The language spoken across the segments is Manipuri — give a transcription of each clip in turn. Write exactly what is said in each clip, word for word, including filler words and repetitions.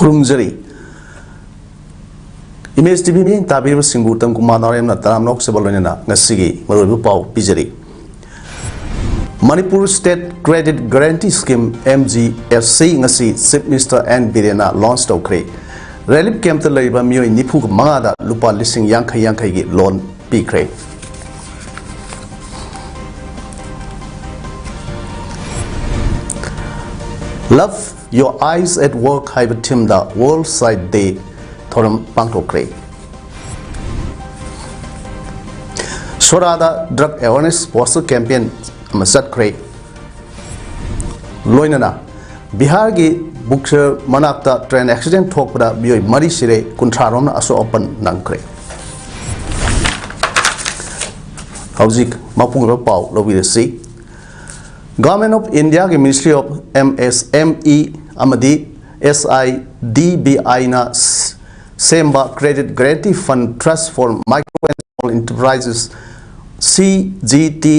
ꯈꯨꯔꯨꯝꯖꯔꯤ꯫ ꯏꯃꯦꯖ ꯇꯤ ꯚꯤ ꯃꯤꯠꯌꯦꯡ ꯇꯥꯕꯤꯔꯤꯕꯁꯤꯡꯕꯨ ꯇꯝꯀꯨꯃꯥꯔ ꯅꯥꯎꯔꯦꯝꯅ ꯇꯔꯥꯝꯅ ꯑꯣꯛꯆꯕ ꯂꯣꯏꯅꯅ ꯉꯁꯤꯒꯤ ꯃꯔꯨꯑꯣꯏꯕ ꯄꯥꯎ ꯄꯤꯖꯔꯤ꯫ Manipur state credit guarantee scheme, M G S C, ꯉꯁꯤ ꯆꯤꯐ ꯃꯤꯅꯤꯁꯇꯔ ꯑꯦꯟ ꯕꯤꯔꯦꯟꯅ ꯂꯣꯟꯆ ꯇꯧꯈ꯭ꯔꯦ꯫ ꯔꯤꯂꯤꯐ ꯀꯦꯝꯞꯇ ꯂꯩꯔꯤꯕ ꯃꯤꯑꯣꯏ ꯅꯤꯐꯨꯒ ꯃꯉꯥꯗ ꯂꯨꯄꯥ ꯂꯤꯁꯤꯡ ꯌꯥꯡꯈꯩ ꯌꯥꯡꯈꯩꯒꯤ ꯂꯣꯟ ꯄꯤꯈ꯭ꯔꯦ꯫ Love Your Eyes at Work ꯍꯥꯏꯕ ꯊꯤꯝꯗ ꯋꯥꯔꯜꯗ ꯁꯥꯏꯠ ꯗꯦ ꯊꯧꯔꯝ ꯄꯥꯡꯊꯣꯛꯈ꯭ꯔꯦ꯫ ꯁꯣꯔꯥꯗ ꯗ꯭ꯔꯒ ꯑꯦꯋꯥꯔꯅꯦꯁ ꯄꯣꯁꯇꯔ ꯀꯦꯝꯄꯦꯟ ꯑꯃ ꯆꯠꯈ꯭ꯔꯦ꯫ ꯂꯣꯏꯅꯅ ꯕꯤꯍꯥꯔꯒꯤ ꯕꯨꯛꯁꯔ ꯃꯅꯥꯛꯇ ꯇ꯭ꯔꯦꯟ ꯑꯦꯛꯁꯤꯗꯦꯟ ꯊꯣꯛꯄꯗ ꯃꯤꯑꯣꯏ ꯃꯔꯤ ꯁꯤꯔꯦ, ꯀꯨꯟꯊ꯭ꯔꯥ ꯔꯣꯝꯅ ꯑꯁꯣꯛ ꯑꯄꯟ ꯅꯪꯈ꯭ꯔꯦ꯫ ꯍꯧꯖꯤꯛ ꯃꯄꯨꯡ ꯑꯣꯏꯕ ꯄꯥꯎ ꯂꯧꯕꯤꯔꯁꯤ꯫ Government of India ꯒꯤ Ministry of M S M E ꯑꯃꯗꯤ S I D B I ꯅ ꯁꯦꯝꯕ Credit Guarantee Fund Trust for Micro and Small Enterprises, C G T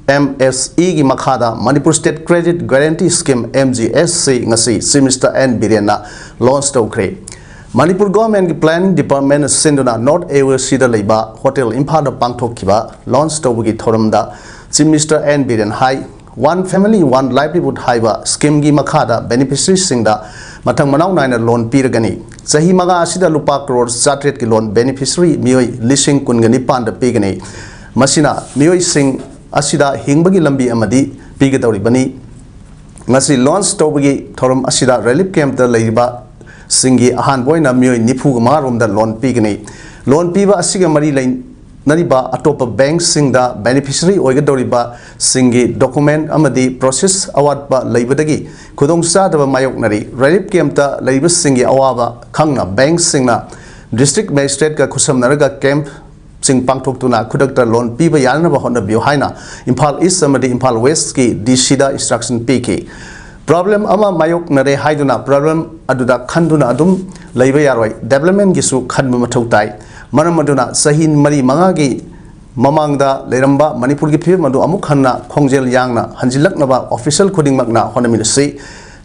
M S E ꯒꯤ ꯃꯈꯥꯗ Manipur state credit guarantee scheme, M G S C, ꯉꯁꯤ ꯆꯤꯐ ꯃꯤꯅꯤꯁꯇꯔ ꯑꯦꯟ ꯕꯤꯔꯦꯟꯅ ꯂꯣꯟꯆ ꯇꯧꯈ꯭ꯔꯦ꯫ ꯃꯅꯤꯄꯨꯔ ꯒꯣꯚꯔꯟꯃꯦꯟꯠꯀꯤ ꯄ꯭ꯂꯥꯅꯤꯡ ꯗꯤꯄꯥꯔꯠꯃꯦꯟꯠꯅ ꯁꯤꯟꯗꯨꯅ ꯅꯣꯔꯠ ꯑꯦ ꯌꯨ ꯁꯤꯗ ꯂꯩꯕ ꯍꯣꯇꯦꯜ ꯏꯝꯐꯥꯜꯗ ꯄꯥꯡꯊꯣꯛꯈꯤꯕ ꯂꯣꯟꯆ ꯇꯧꯕꯒꯤ ꯊꯧꯔꯝꯗ ꯆꯤꯐ ꯃꯤꯅꯤꯁꯇꯔ ꯑꯦꯟ ꯕꯤꯔꯦꯟ ꯍꯥꯏ, One Family, One Livelihood ꯍꯥꯏꯕ ꯁ꯭ꯀꯤꯝꯒꯤ ꯃꯈꯥꯗ ꯕꯦꯅꯤꯐꯤꯁꯔꯤꯁꯤꯡꯗ ꯃꯊꯪ ꯃꯅꯥꯎ ꯅꯥꯏꯅ ꯂꯣꯟ ꯄꯤꯔꯒꯅꯤ꯫ ꯆꯍꯤ ꯃꯉꯥ ꯑꯁꯤꯗ ꯂꯨꯄꯥ ꯀ꯭ꯔꯣꯔ ꯆꯥꯇ꯭ꯔꯦꯠꯀꯤ ꯂꯣꯟ ꯕꯦꯅꯤꯐꯤꯁꯔꯤ ꯃꯤꯑꯣꯏ ꯂꯤꯁꯤꯡ ꯀꯨꯟꯒ ꯅꯤꯄꯥꯟꯗ ꯄꯤꯒꯅꯤ꯫ ꯃꯁꯤꯅ ꯃꯤꯑꯣꯏꯁꯤꯡ ꯑꯁꯤꯗ ꯍꯤꯡꯕꯒꯤ ꯂꯝꯕꯤ ꯑꯃꯗꯤ ꯄꯤꯒꯗꯧꯔꯤꯕꯅꯤ꯫ ꯉꯁꯤ ꯂꯣꯟꯆ ꯇꯧꯕꯒꯤ ꯊꯧꯔꯝ ꯑꯁꯤꯗ ꯔꯤꯂꯤꯐ ꯀꯦꯝꯞꯇ ꯂꯩꯔꯤꯕꯁꯤꯡꯒꯤ ꯑꯍꯥꯟꯕ ꯑꯣꯏꯅ ꯃꯤꯑꯣꯏ ꯅꯤꯐꯨꯒ ꯃꯉꯥ ꯔꯣꯝꯗ ꯂꯣꯟ ꯄꯤꯒꯅꯤ꯫ ꯂꯣꯟ ꯄꯤꯕ ꯑꯁꯤꯒ ꯃꯔꯤ ꯂꯩ-, ꯅꯔꯤꯕ ꯑꯇꯣꯞꯄ ꯕꯦꯡꯁꯤꯡꯗ ꯕꯦꯅꯤꯐꯤꯁꯔꯤ ꯑꯣꯏꯒꯗꯧꯔꯤꯕꯁꯤꯡꯒꯤ ꯗꯣꯀꯨꯃꯦꯟ ꯑꯃꯗꯤ ꯄ꯭ꯔꯣꯁꯦꯁ ꯑꯋꯥꯠꯄ ꯂꯩꯕꯗꯒꯤ ꯈꯨꯗꯣꯡꯆꯥꯗꯕ ꯃꯥꯌꯣꯛꯅꯔꯤ꯫ ꯔꯤꯂꯤꯐ ꯀꯦꯝꯞꯇ ꯂꯩꯔꯤꯕꯁꯤꯡꯒꯤ ꯑꯋꯥꯕ ꯈꯪꯅ ꯕꯦꯡꯁꯤꯡꯅ ꯗꯤꯁꯇ꯭ꯔꯤꯛ ꯃꯦꯖꯤꯁꯇ꯭ꯔꯦꯠꯀ ꯈꯨꯠꯁꯝꯅꯔꯒ ꯀꯦꯝꯞꯁꯤꯡ ꯄꯥꯡꯊꯣꯛꯇꯨꯅ ꯈꯨꯗꯛꯇ ꯂꯣꯟ ꯄꯤꯕ ꯌꯥꯅꯅꯕ ꯍꯣꯠꯅꯕꯤꯌꯨ ꯍꯥꯏꯅ ꯏꯝꯐꯥꯜ ꯏꯁ ꯑꯃꯗꯤ ꯏꯝꯐꯥꯜ ꯋꯦꯁꯀꯤ ꯗꯤ ꯁꯤꯗ ꯏꯟꯁꯇ꯭ꯔꯛꯁꯟ ꯄꯤꯈꯤ꯫ ꯄ꯭ꯔꯣꯕ꯭ꯂꯦꯝ ꯑꯃ ꯃꯥꯌꯣꯛꯅꯔꯦ ꯍꯥꯏꯗꯨꯅ ꯄ꯭ꯔꯣꯕ꯭ꯂꯦꯝ ꯑꯗꯨꯗ ꯈꯟꯗꯨꯅ ꯑꯗꯨꯝ ꯂꯩꯕ ꯌꯥꯔꯣꯏ꯫ ꯗꯦꯕꯂꯞꯃꯦꯟꯒꯤꯁꯨ ꯈꯟꯕ ꯃꯊꯧ ꯇꯥꯏ꯫ ꯃꯔꯝ ꯑꯗꯨꯅ ꯆꯍꯤ ꯃꯔꯤ ꯃꯉꯥꯒꯤ ꯃꯃꯥꯡꯗ ꯂꯩꯔꯝꯕ ꯃꯅꯤꯄꯨꯔꯒꯤ ꯐꯤꯕꯝ ꯑꯗꯨ ꯑꯃꯨꯛ ꯍꯟꯅ ꯈꯣꯡꯖꯦꯜ ꯌꯥꯡꯅ ꯍꯟꯖꯤꯜꯂꯛꯅꯕ ꯑꯣꯐꯤꯁꯤꯌꯦꯜ ꯈꯨꯗꯤꯡꯃꯛꯅ ꯍꯣꯠꯅꯃꯤꯟꯅꯁꯤ꯫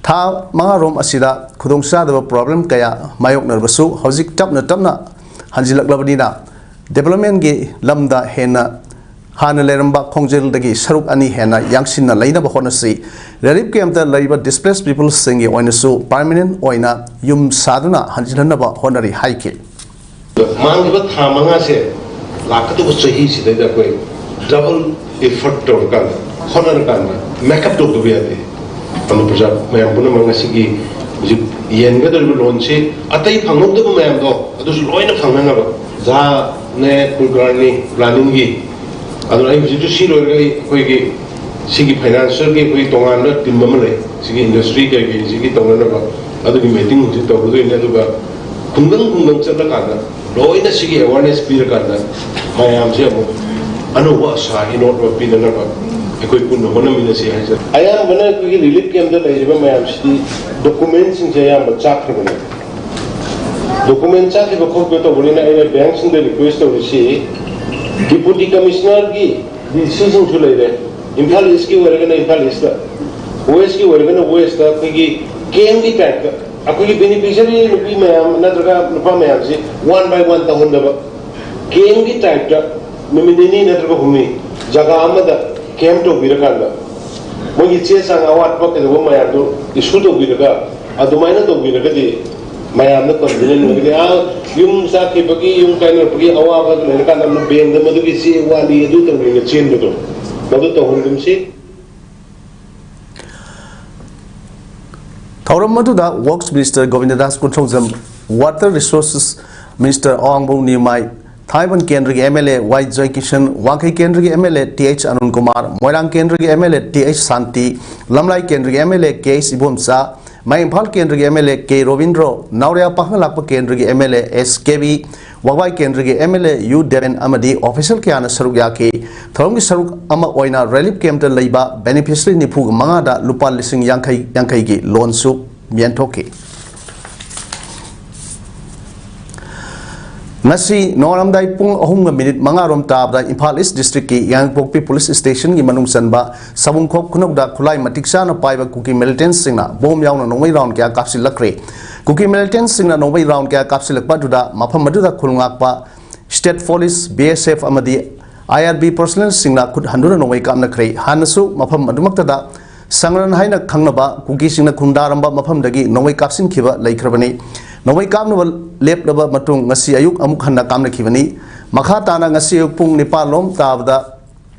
ꯊꯥ ꯃꯉꯥꯔꯣꯝ ꯑꯁꯤꯗ ꯈꯨꯗꯣꯡꯆꯥꯗꯕ ꯄ꯭ꯔꯣꯕ꯭ꯂꯦꯝ ꯀꯌꯥ ꯃꯥꯌꯣꯛꯅꯔꯕꯁꯨ ꯍꯧꯖꯤꯛ ꯇꯞꯅ ꯇꯞꯅ ꯍꯟꯖꯤꯜꯂꯛꯂꯕꯅꯤꯅ ꯗꯦꯕꯂꯞꯃꯦꯟꯒꯤ ꯂꯝꯗ ꯍꯦꯟꯅ ꯍꯥꯟꯅ ꯂꯩꯔꯝꯕ ꯈꯣꯡꯖꯦꯜꯗꯒꯤ ꯁꯔꯨꯛ ꯑꯅꯤ ꯍꯦꯟꯅ ꯌꯥꯡꯁꯤꯟꯅ ꯂꯩꯅꯕ ꯍꯣꯠꯅꯁꯤ꯫ ꯔꯤꯂꯤꯐ ꯀꯦꯝꯞꯇ ꯂꯩꯔꯤꯕ ꯗꯤꯁꯄ꯭ꯂꯦꯁ ꯄꯤꯄꯜꯁꯤꯡꯒꯤ ꯑꯣꯏꯅꯁꯨ ꯄꯔꯃꯅꯦꯟ ꯑꯣꯏꯅ ꯌꯨꯝ ꯁꯥꯗꯨꯅ ꯍꯟꯖꯤꯜꯍꯟꯅꯕ ꯍꯣꯠꯅꯔꯤ ꯍꯥꯏꯈꯤ꯫ ꯃꯥꯡꯈꯤꯕ ꯊꯥ ꯃꯉꯥꯁꯦ ꯂꯥꯛꯀꯗꯧꯕ ꯆꯍꯤꯁꯤꯗꯩꯗ ꯑꯩꯈꯣꯏ ꯗꯕꯜ ꯏꯐꯔꯠ ꯇꯧꯔꯀꯥꯟꯗ, ꯍꯣꯠꯅꯔꯀꯥꯟꯗ ꯃꯦꯀꯞ ꯇꯧꯗꯕ ꯌꯥꯗꯦ꯫ ꯑꯗꯨ ꯄ꯭ꯔꯖꯥ ꯃꯌꯥꯝ ꯄꯨꯝꯅꯃꯛ ꯉꯁꯤꯒꯤ ꯍꯧꯖꯤꯛ ꯌꯦꯟꯒꯗꯧꯔꯤꯕ ꯂꯣꯟꯁꯤ ꯑꯇꯩ ꯐꯪꯍꯧꯗꯕ ꯃꯌꯥꯝꯗꯣ ꯑꯗꯨꯁꯨ ꯂꯣꯏꯅ ꯐꯪꯅꯅꯕ ꯖꯥꯅꯦ, ꯀꯨꯜꯀꯥꯔꯅꯤ, ꯄ꯭ꯂꯥꯅꯤꯡꯒꯤ, ꯑꯗꯨꯅ ꯑꯩ ꯍꯧꯖꯤꯛꯁꯨ ꯁꯤ ꯂꯣꯏꯔꯒ ꯑꯩ ꯑꯩꯈꯣꯏꯒꯤ ꯁꯤꯒꯤ ꯐꯥꯏꯅꯥꯟꯁꯤꯌꯦꯜꯒꯤ ꯑꯩꯈꯣꯏꯒꯤ ꯇꯣꯉꯥꯟꯕ ꯇꯤꯝ ꯑꯃ ꯂꯩ, ꯁꯤꯒꯤ ꯏꯟꯗꯁꯇ꯭ꯔꯤ ꯀꯩꯀꯩꯁꯤꯒꯤ ꯇꯧꯅꯅꯕ, ꯑꯗꯨꯒꯤ ꯃꯤꯇꯤꯡ ꯍꯧꯖꯤꯛ ꯇꯧꯒꯗꯣꯏꯅꯦ꯫ ꯑꯗꯨꯒ ꯈꯨꯡꯒꯪ ꯈꯨꯡꯒꯪ ꯆꯠꯂꯀꯥꯟꯗ ꯂꯣꯏꯅ ꯁꯤꯒꯤ ꯑꯦꯋꯥꯔꯅꯦꯁ ꯄꯤꯔꯀꯥꯟꯗ ꯃꯌꯥꯝꯁꯦ ꯑꯃꯨꯛ ꯑꯅꯧꯕ ꯑꯁꯥ ꯏꯅꯣꯠ ꯑꯃ ꯄꯤꯅꯅꯕ ꯑꯩꯈꯣꯏ ꯄꯨꯟꯅ ꯍꯣꯠꯅꯃꯤꯟꯅꯁꯤ ꯍꯥꯏꯖꯔꯤ꯫ ꯑꯌꯥꯝꯕꯅ ꯑꯩꯈꯣꯏꯒꯤ ꯔꯤꯂꯤꯐ ꯀꯦꯝꯞꯇ ꯂꯩꯔꯤꯕ ꯃꯌꯥꯝꯁꯤꯗꯤ ꯗꯣꯀꯨꯃꯦꯟꯁꯤꯡꯁꯦ ꯑꯌꯥꯝꯕ ꯆꯥꯛꯈ꯭ꯔꯕꯅꯦ꯫ ꯗꯣꯀꯨꯃꯦꯟ ꯆꯥꯛꯈꯤꯕ ꯈꯣꯠꯈꯤꯕ ꯇꯧꯕꯅꯤꯅ ꯑꯩꯅ ꯕꯦꯡꯁꯤꯡꯗ ꯔꯤꯀ꯭ꯋꯦꯁ ꯇꯧꯔꯤꯁꯤ, ꯗꯤꯄꯨꯇꯤ ꯀꯃꯤꯁꯅꯔꯒꯤ ꯗꯤ ꯁꯤꯁꯤꯡꯁꯨ ꯂꯩꯔꯦ, ꯏꯝꯐꯥꯜ ꯏꯁꯀꯤ ꯑꯣꯏꯔꯒꯅ ꯏꯝꯐꯥꯜ ꯏꯁꯇ, ꯋꯦꯁꯀꯤ ꯑꯣꯏꯔꯒꯅ ꯋꯦꯁꯇ, ꯑꯩꯈꯣꯏꯒꯤ ꯀꯦꯝꯒꯤ ꯇꯥꯏꯞꯇ ꯑꯩꯈꯣꯏꯒꯤ ꯕꯦꯅꯤꯐꯤꯁꯔꯤ ꯅꯨꯄꯤ ꯃꯌꯥꯝ ꯅꯠꯇ꯭ꯔꯒ ꯅꯨꯄꯥ ꯃꯌꯥꯝꯁꯤ ꯋꯥꯟ ꯕꯥꯏ ꯋꯥꯟ ꯇꯧꯍꯟꯗꯕ, ꯀꯦꯝꯒꯤ ꯇꯥꯏꯞꯇ ꯅꯨꯃꯤꯠ ꯅꯤꯅꯤ ꯅꯠꯇ꯭ꯔꯒ ꯍꯨꯝꯅꯤ ꯖꯒꯥ ꯑꯃꯗ ꯀꯦꯝ ꯇꯧꯕꯤꯔꯀꯥꯟꯗ ꯃꯣꯏꯒꯤ ꯆꯦ ꯆꯥꯡ ꯑꯋꯥꯠꯄ ꯀꯩꯗꯧꯕ ꯃꯌꯥꯝꯗꯨ ꯏꯁꯨ ꯇꯧꯕꯤꯔꯒ, ꯑꯗꯨꯃꯥꯏꯅ ꯇꯧꯕꯤꯔꯒꯗꯤ ꯃꯌꯥꯝꯅ ꯀꯟꯚꯤꯅꯦꯟ ꯑꯣꯏꯒꯅꯤ꯫ ꯑꯥ, ꯌꯨꯝ ꯆꯥꯈꯤꯕꯒꯤ, ꯌꯨꯝ ꯀꯥꯏꯅꯔꯛꯄꯒꯤ ꯑꯋꯥꯕ ꯂꯩꯔꯀꯥꯟꯗ ꯑꯃꯨꯛ ꯕꯦꯡꯗ ꯃꯗꯨꯒꯤ ꯆꯦ ꯋꯥꯠꯂꯤ, ꯑꯗꯨ ꯇꯧꯔꯤꯅ ꯆꯦꯟꯕꯗꯣ, ꯃꯗꯨ ꯇꯧꯍꯟꯒꯨꯝꯁꯤ꯫ ꯊꯧꯔꯝ ꯑꯗꯨꯗ works minister Govindas Konthoujam, water resources minister Awangbow ꯅꯤꯔꯃꯥꯏ, ꯊꯥꯡꯃꯩꯕꯟ ꯀꯦꯟꯗ꯭ꯔꯒꯤ M L A Y ꯖꯣꯏꯀꯤꯁꯟ, ꯋꯥꯡꯈꯩ ꯀꯦꯟꯗ꯭ꯔꯒꯤ M L A T H ꯑꯅꯨꯟ Kumar, ꯃꯣꯏꯔꯥꯡ ꯀꯦꯟꯗ꯭ꯔꯒꯤ M L A T H ꯁꯥꯟꯇꯤ, ꯂꯝꯂꯥꯏ ꯀꯦꯟꯗ꯭ꯔꯒꯤ M L A K H Ibomcha, ꯃꯌꯥꯡ ꯏꯝꯐꯥꯜ ꯀꯦꯟꯗ꯭ꯔꯒꯤ M L A K Robindro, ꯅꯥꯎꯔꯦꯝ ꯄꯥꯡꯒꯜ ꯂꯥꯛꯄ ꯀꯦꯟꯗ꯭ꯔꯒꯤ M L A S K B, ꯋꯥꯕꯥꯏ ꯀꯦꯟꯗ꯭ꯔꯒꯤ M L A U Deben ꯑꯃꯗꯤ official ꯀꯌꯥꯅ ꯁꯔꯨꯛ ꯌꯥꯈꯤ꯫ ꯊꯧꯔꯝꯒꯤ ꯁꯔꯨꯛ ꯑꯃ ꯑꯣꯏꯅ relief camp ꯇ ꯂꯩꯕ beneficiary ꯅꯤꯐꯨꯒ ꯃꯉꯥꯗ ꯂꯨꯄꯥ ꯂꯤꯁꯤꯡ ꯌꯥꯡꯈꯩ ꯌꯥꯡꯈꯩꯒꯤ loan ꯁꯨ ꯌꯦꯟꯊꯣꯛꯈꯤ꯫ ꯉꯁꯤ ꯅꯣꯡꯉꯥꯜꯂꯝꯗꯥꯏ ꯄꯨꯡ ꯑꯍꯨꯝꯒ minute ꯃꯉꯥ ꯔꯣꯝ ꯇꯥꯕꯗ ꯏꯝꯐꯥꯜ East district ꯀꯤ ꯌꯥꯏꯉꯪꯄꯣꯛꯄꯤ police station ꯒꯤ ꯃꯅꯨꯡ ꯆꯟꯕ ꯁꯕꯨꯡꯈꯣꯛ ꯈꯨꯅꯧꯗ ꯈꯨꯠꯂꯥꯏ ꯃꯇꯤꯛ ꯆꯥꯅ ꯄꯥꯏꯕ ꯀꯨꯀꯤ militant ꯁꯤꯡꯅ bomb ꯌꯥꯎꯅ ꯅꯣꯡꯃꯩ round ꯀꯌꯥ ꯀꯥꯞꯁꯤꯜꯂꯛꯈ꯭ꯔꯦ꯫ ꯀꯨꯀꯤ militant ꯁꯤꯡꯅ ꯅꯣꯡꯃꯩ round ꯀꯌꯥ ꯀꯥꯞꯁꯤꯜꯂꯛꯄ ꯑꯗꯨꯗ ꯃꯐꯝ ꯑꯗꯨꯗ ꯈꯨꯜ ꯉꯥꯛꯄ state police, B S F ꯑꯃꯗꯤ I R B personnel ꯁꯤꯡꯅ ꯈꯨꯠ ꯍꯟꯗꯨꯅ ꯅꯣꯡꯃꯩ ꯀꯥꯞꯅꯈ꯭ꯔꯦ꯫ ꯍꯥꯟꯅꯁꯨ ꯃꯐꯝ ꯑꯗꯨꯃꯛꯇꯗ ꯁꯪꯒ꯭ꯔꯟ ꯍꯥꯏꯅ ꯈꯪꯅꯕ ꯀꯨꯀꯤꯁꯤꯡꯅ ꯈꯨꯟꯗꯥꯔꯝꯕ ꯃꯐꯝꯗꯒꯤ ꯅꯣꯡꯃꯩ ꯀꯥꯞꯁꯤꯟꯈꯤꯕ ꯂꯩꯈ꯭ꯔꯕꯅꯤ꯫ ꯅꯣꯡꯃꯩ ꯀꯥꯞꯅꯕ ꯂꯦꯞꯂꯕ ꯃꯇꯨꯡ ꯉꯁꯤ ꯑꯌꯨꯛ ꯑꯃꯨꯛ ꯍꯟꯅ ꯀꯥꯞꯅꯈꯤꯕꯅꯤ꯫ ꯃꯈꯥ ꯇꯥꯅ ꯉꯁꯤ ꯑꯌꯨꯛ ꯄꯨꯡ ꯅꯤꯄꯥꯟ ꯂꯣꯝ ꯇꯥꯕꯗ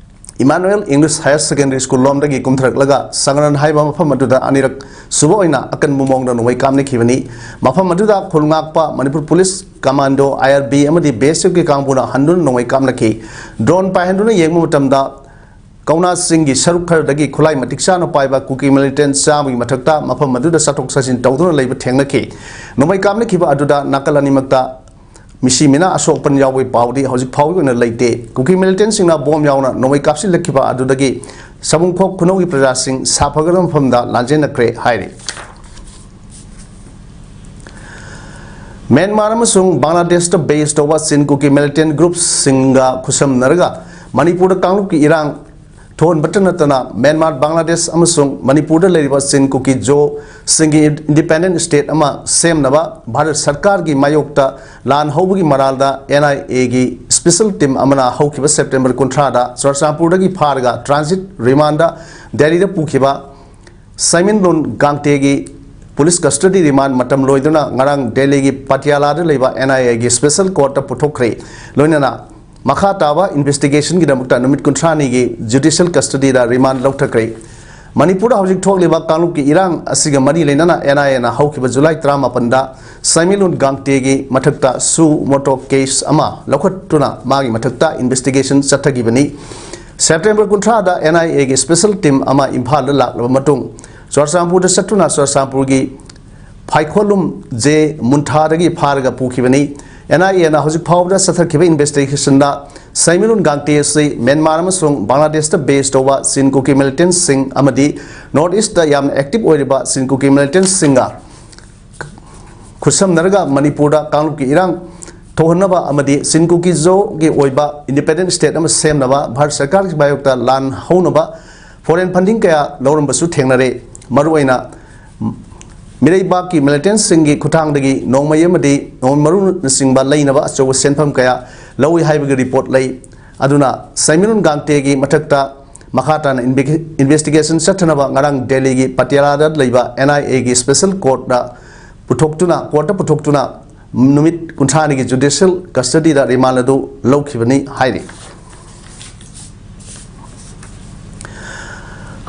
Emmanuel English Higher Secondary School ꯂꯣꯝꯗꯒꯤ ꯀꯨꯝꯊꯔꯛꯂꯒ ꯁꯪꯒ꯭ꯔꯟ ꯍꯥꯏꯕ ꯃꯐꯝ ꯑꯗꯨꯗ ꯑꯅꯤꯔꯛ ꯁꯨꯕ ꯑꯣꯏꯅ ꯑꯀꯟꯕ ꯃꯑꯣꯡꯗ ꯅꯣꯡꯃꯩ ꯀꯥꯞꯅꯈꯤꯕꯅꯤ꯫ ꯃꯐꯝ ꯑꯗꯨꯗ ꯈꯨꯜ ꯉꯥꯛꯄ Manipur police commando, I R B ꯑꯃꯗꯤ B S F ꯀꯤ ꯀꯥꯡꯕꯨꯅ ꯍꯟꯗꯨꯅ ꯅꯣꯡꯃꯩ ꯀꯥꯞꯅꯈꯤ꯫ Drone ꯄꯥꯏꯍꯟꯗꯨꯅ ꯌꯦꯡꯕ ꯃꯇꯝꯗ ꯀꯧꯅꯥꯁꯤꯡꯒꯤ ꯁꯔꯨꯛ ꯈꯔꯗꯒꯤ ꯈꯨꯠꯂꯥꯏ ꯃꯇꯤꯛ ꯆꯥꯅ ꯄꯥꯏꯕ ꯀꯨꯀꯤ militant ꯆꯥꯝꯃꯒꯤ ꯃꯊꯛꯇ ꯃꯐꯝ ꯑꯗꯨꯗ ꯆꯠꯊꯣꯛ ꯆꯠꯁꯤꯟ ꯇꯧꯗꯨꯅ ꯂꯩꯕ ꯊꯦꯡꯅꯈꯤ꯫ ꯅꯣꯡꯃꯩ ꯀꯥꯞꯅꯈꯤꯕ ꯑꯗꯨꯗ ꯅꯥꯀꯜ ꯑꯅꯤꯃꯛꯇ ꯃꯤꯁꯤ ꯃꯤꯅꯥ ꯑꯁꯣꯛ ꯑꯄꯟ ꯌꯥꯎꯕꯒꯤ ꯄꯥꯎꯗꯤ ꯍꯧꯖꯤꯛ ꯐꯥꯎꯒꯤ ꯑꯣꯏꯅ ꯂꯩꯇꯦ꯫ ꯀꯨꯀꯤ militant ꯁꯤꯡꯅ bomb ꯌꯥꯎꯅ ꯅꯣꯡꯃꯩ ꯀꯥꯞꯁꯤꯜꯂꯛꯈꯤꯕ ꯑꯗꯨꯗꯒꯤ ꯁꯕꯨꯡꯈꯣꯛ ꯈꯨꯅꯧꯒꯤ ꯄ꯭ꯔꯖꯥꯁꯤꯡ ꯁꯥꯐꯒꯠꯂꯕ ꯃꯐꯝꯗ ꯂꯥꯟꯖꯦꯟꯅꯈ꯭ꯔꯦ ꯍꯥꯏꯔꯤ꯫ ꯃ꯭ꯌꯥꯟꯃꯥꯔ ꯑꯃꯁꯨꯡ ꯕꯪꯒ꯭ꯂꯥꯗꯦꯁꯇ base ꯇꯧꯕ ꯆꯤꯟ ꯀꯨꯀꯤ militant group ꯁꯤꯡꯒ ꯈꯨꯠꯁꯝꯅꯔꯒ ꯃꯅꯤꯄꯨꯔꯗ ꯀꯥꯡꯂꯨꯞꯀꯤ ꯏꯔꯥꯡ ꯊꯣꯛꯍꯟꯕꯇ ꯅꯠꯇꯅ ꯃ꯭ꯌꯥꯟꯃꯥꯔ, ꯕꯪꯒ꯭ꯂꯥꯗꯦꯁ ꯑꯃꯁꯨꯡ ꯃꯅꯤꯄꯨꯔꯗ ꯂꯩꯔꯤꯕ ꯆꯤꯟ ꯀꯨꯀꯤ ꯖꯣꯁꯤꯡꯒꯤ independent state ꯑꯃ ꯁꯦꯝꯅꯕ ꯚꯥꯔꯠ ꯁꯔꯀꯥꯔꯒꯤ ꯃꯥꯌꯣꯛꯇ ꯂꯥꯟ ꯍꯧꯕꯒꯤ ꯃꯔꯥꯜꯗ N I A ꯒꯤ special team ꯑꯃꯅ ꯍꯧꯈꯤꯕ September ꯀꯨꯟꯊ꯭ꯔꯥꯗ ꯆꯨꯔꯆꯥꯟꯄꯨꯔꯗꯒꯤ ꯐꯥꯔꯒ transit remand ꯗ ꯗꯦꯜꯂꯤꯗ ꯄꯨꯈꯤꯕ ꯁꯥꯏꯃꯟꯂꯣꯟ ꯒꯥꯡꯇꯦꯒꯤ police custody remand ꯃꯇꯝ ꯂꯣꯏꯗꯨꯅ ꯉꯔꯥꯡ ꯗꯦꯜꯂꯤꯒꯤ ꯄꯇꯤꯌꯥꯂꯥꯗ ꯂꯩꯕ N I A ꯒꯤ special court ꯇ ꯄꯨꯊꯣꯛꯈ꯭ꯔꯦ꯫ ꯂꯣꯏꯅꯅ ꯃꯈꯥ ꯇꯥꯕ investigation ꯒꯤꯗꯃꯛꯇ ꯅꯨꯃꯤꯠ ꯀꯨꯟꯊ꯭ꯔꯥꯅꯤꯒꯤ judicial custody ꯗ remand ꯂꯧꯊꯈ꯭ꯔꯦ꯫ ꯃꯅꯤꯄꯨꯔꯗ ꯍꯧꯖꯤꯛ ꯊꯣꯛꯂꯤꯕ ꯀꯥꯡꯂꯨꯞꯀꯤ ꯏꯔꯥꯡ ꯑꯁꯤꯒ ꯃꯔꯤ ꯂꯩꯅꯅ ꯑꯦꯟ ꯑꯥꯏ ꯑꯦꯅ ꯍꯧꯈꯤꯕ ꯖꯨꯂꯥꯏ ꯇꯔꯥꯃꯥꯄꯟꯗ ꯁꯥꯏꯃꯤꯂꯨꯟ ꯒꯥꯡꯇꯦꯒꯤ ꯃꯊꯛꯇ ꯁꯨ ꯃꯣꯇꯣ ꯀꯦꯁ ꯑꯃ ꯂꯧꯈꯠꯇꯨꯅ ꯃꯥꯒꯤ ꯃꯊꯛꯇ ꯏꯟꯚꯦꯁꯇꯤꯒꯦꯁꯟ ꯆꯠꯊꯈꯤꯕꯅꯤ꯫ ꯁꯦꯞꯇꯦꯝꯕꯔ ꯀꯨꯟꯊ꯭ꯔꯥꯗ ꯑꯦꯟ ꯑꯥꯏ ꯑꯦꯒꯤ ꯁ꯭ꯄꯦꯁꯦꯜ ꯇꯤꯝ ꯑꯃ ꯏꯝꯐꯥꯜꯗ ꯂꯥꯛꯂꯕ ꯃꯇꯨꯡ ꯆꯨꯔꯆꯥꯟꯄꯨꯔꯗ ꯆꯠꯇꯨꯅ ꯆꯨꯔꯆꯥꯟꯄꯨꯔꯒꯤ ꯐꯥꯏꯈꯣꯂꯨꯝ ꯖꯦ ꯃꯨꯟꯊꯥꯗꯒꯤ ꯐꯥꯔꯒ ꯄꯨꯈꯤꯕꯅꯤ꯫ ꯑꯦꯟ ꯑꯥꯏ ꯑꯦꯅ ꯍꯧꯖꯤꯛ ꯐꯥꯎꯕꯗ ꯆꯠꯊꯈꯤꯕ ꯏꯟꯚꯦꯁꯇꯤꯒꯦꯁꯟꯗ ꯁꯥꯏꯃꯤꯂꯨꯟ ꯒꯥꯡꯇꯦ ꯑꯁꯤ ꯃ꯭ꯌꯥꯟꯃꯥꯔ ꯑꯃꯁꯨꯡ ꯕꯪꯒ꯭ꯂꯥꯗꯦꯁꯇ ꯕꯦꯁ ꯇꯧꯕ ꯆꯤꯟ ꯀꯨꯀꯤ ꯃꯤꯂꯤꯇꯦꯟꯁꯤꯡ ꯑꯃꯗꯤ ꯅꯣꯔꯠ ꯏꯁꯇ ꯌꯥꯝꯅ ꯑꯦꯛꯇꯤꯚ ꯑꯣꯏꯔꯤꯕ ꯆꯤꯟ ꯀꯨꯀꯤ ꯃꯤꯂꯤꯇꯦꯟꯁꯤꯡꯒ ꯈꯨꯠꯁꯝꯅꯔꯒ ꯃꯅꯤꯄꯨꯔꯗ ꯀꯥꯡꯂꯨꯞꯀꯤ ꯏꯔꯥꯡ ꯊꯣꯛꯍꯟꯅꯕ ꯑꯃꯗꯤ ꯆꯤꯟ ꯀꯨꯀꯤ ꯖꯣꯒꯤ ꯑꯣꯏꯕ ꯏꯟꯗꯤꯄꯦꯟꯗꯦꯟ ꯁ꯭ꯇꯦꯠ ꯑꯃ ꯁꯦꯝꯅꯕ ꯚꯥꯔꯠ ꯁꯔꯀꯥꯔꯒꯤ ꯃꯥꯌꯣꯛꯇ ꯂꯥꯟ ꯍꯧꯅꯕ ꯐꯣꯔꯦꯟ ꯐꯟꯗꯤꯡ ꯀꯌꯥ ꯂꯧꯔꯝꯕꯁꯨ ꯊꯦꯡꯅꯔꯦ꯫ ꯃꯔꯨꯑꯣꯏꯅ ꯃꯤꯔꯩꯕꯥꯛꯀꯤ ꯃꯤꯂꯤꯇꯦꯟꯁꯤꯡꯒꯤ ꯈꯨꯠꯊꯥꯡꯗꯒꯤ ꯅꯣꯡꯃꯩ ꯑꯃꯗꯤ ꯅꯣꯡꯃꯩ ꯃꯔꯨꯅꯆꯤꯡꯕ ꯂꯩꯅꯕ ꯑꯆꯧꯕ ꯁꯦꯟꯐꯝ ꯀꯌꯥ ꯂꯧꯏ ꯍꯥꯏꯕꯒꯤ ꯔꯤꯄꯣꯔꯠ ꯂꯩ꯫ ꯑꯗꯨꯅ ꯁꯥꯏꯃꯤꯂꯨꯟ ꯒꯥꯡꯇꯦꯒꯤ ꯃꯊꯛꯇ ꯃꯈꯥ ꯇꯥꯅ ꯏꯟꯚꯦ-, ꯏꯟꯚꯦꯁꯇꯤꯒꯦꯁꯟ ꯆꯠꯊꯅꯕ ꯉꯔꯥꯡ ꯗꯦꯜꯂꯤꯒꯤ ꯄꯇꯤꯌꯥꯂꯥꯗ ꯂꯩꯕ ꯑꯦꯟ ꯑꯥꯏ ꯑꯦꯒꯤ ꯁ꯭ꯄꯦꯁꯦꯜ ꯀꯣꯔꯠꯇ ꯄꯨꯊꯣꯛꯇꯨꯅ, ꯀꯣꯔꯠꯇ ꯄꯨꯊꯣꯛꯇꯨꯅ ꯅꯨꯃꯤꯠ ꯀꯨꯟꯊ꯭ꯔꯥꯅꯤꯒꯤ ꯖꯨꯗꯤꯁꯤꯌꯦꯜ ꯀꯁꯇꯗꯤꯗ ꯔꯤꯃꯥꯟ ꯑꯗꯨ ꯂꯧꯈꯤꯕꯅꯤ ꯍꯥꯏꯔꯤ꯫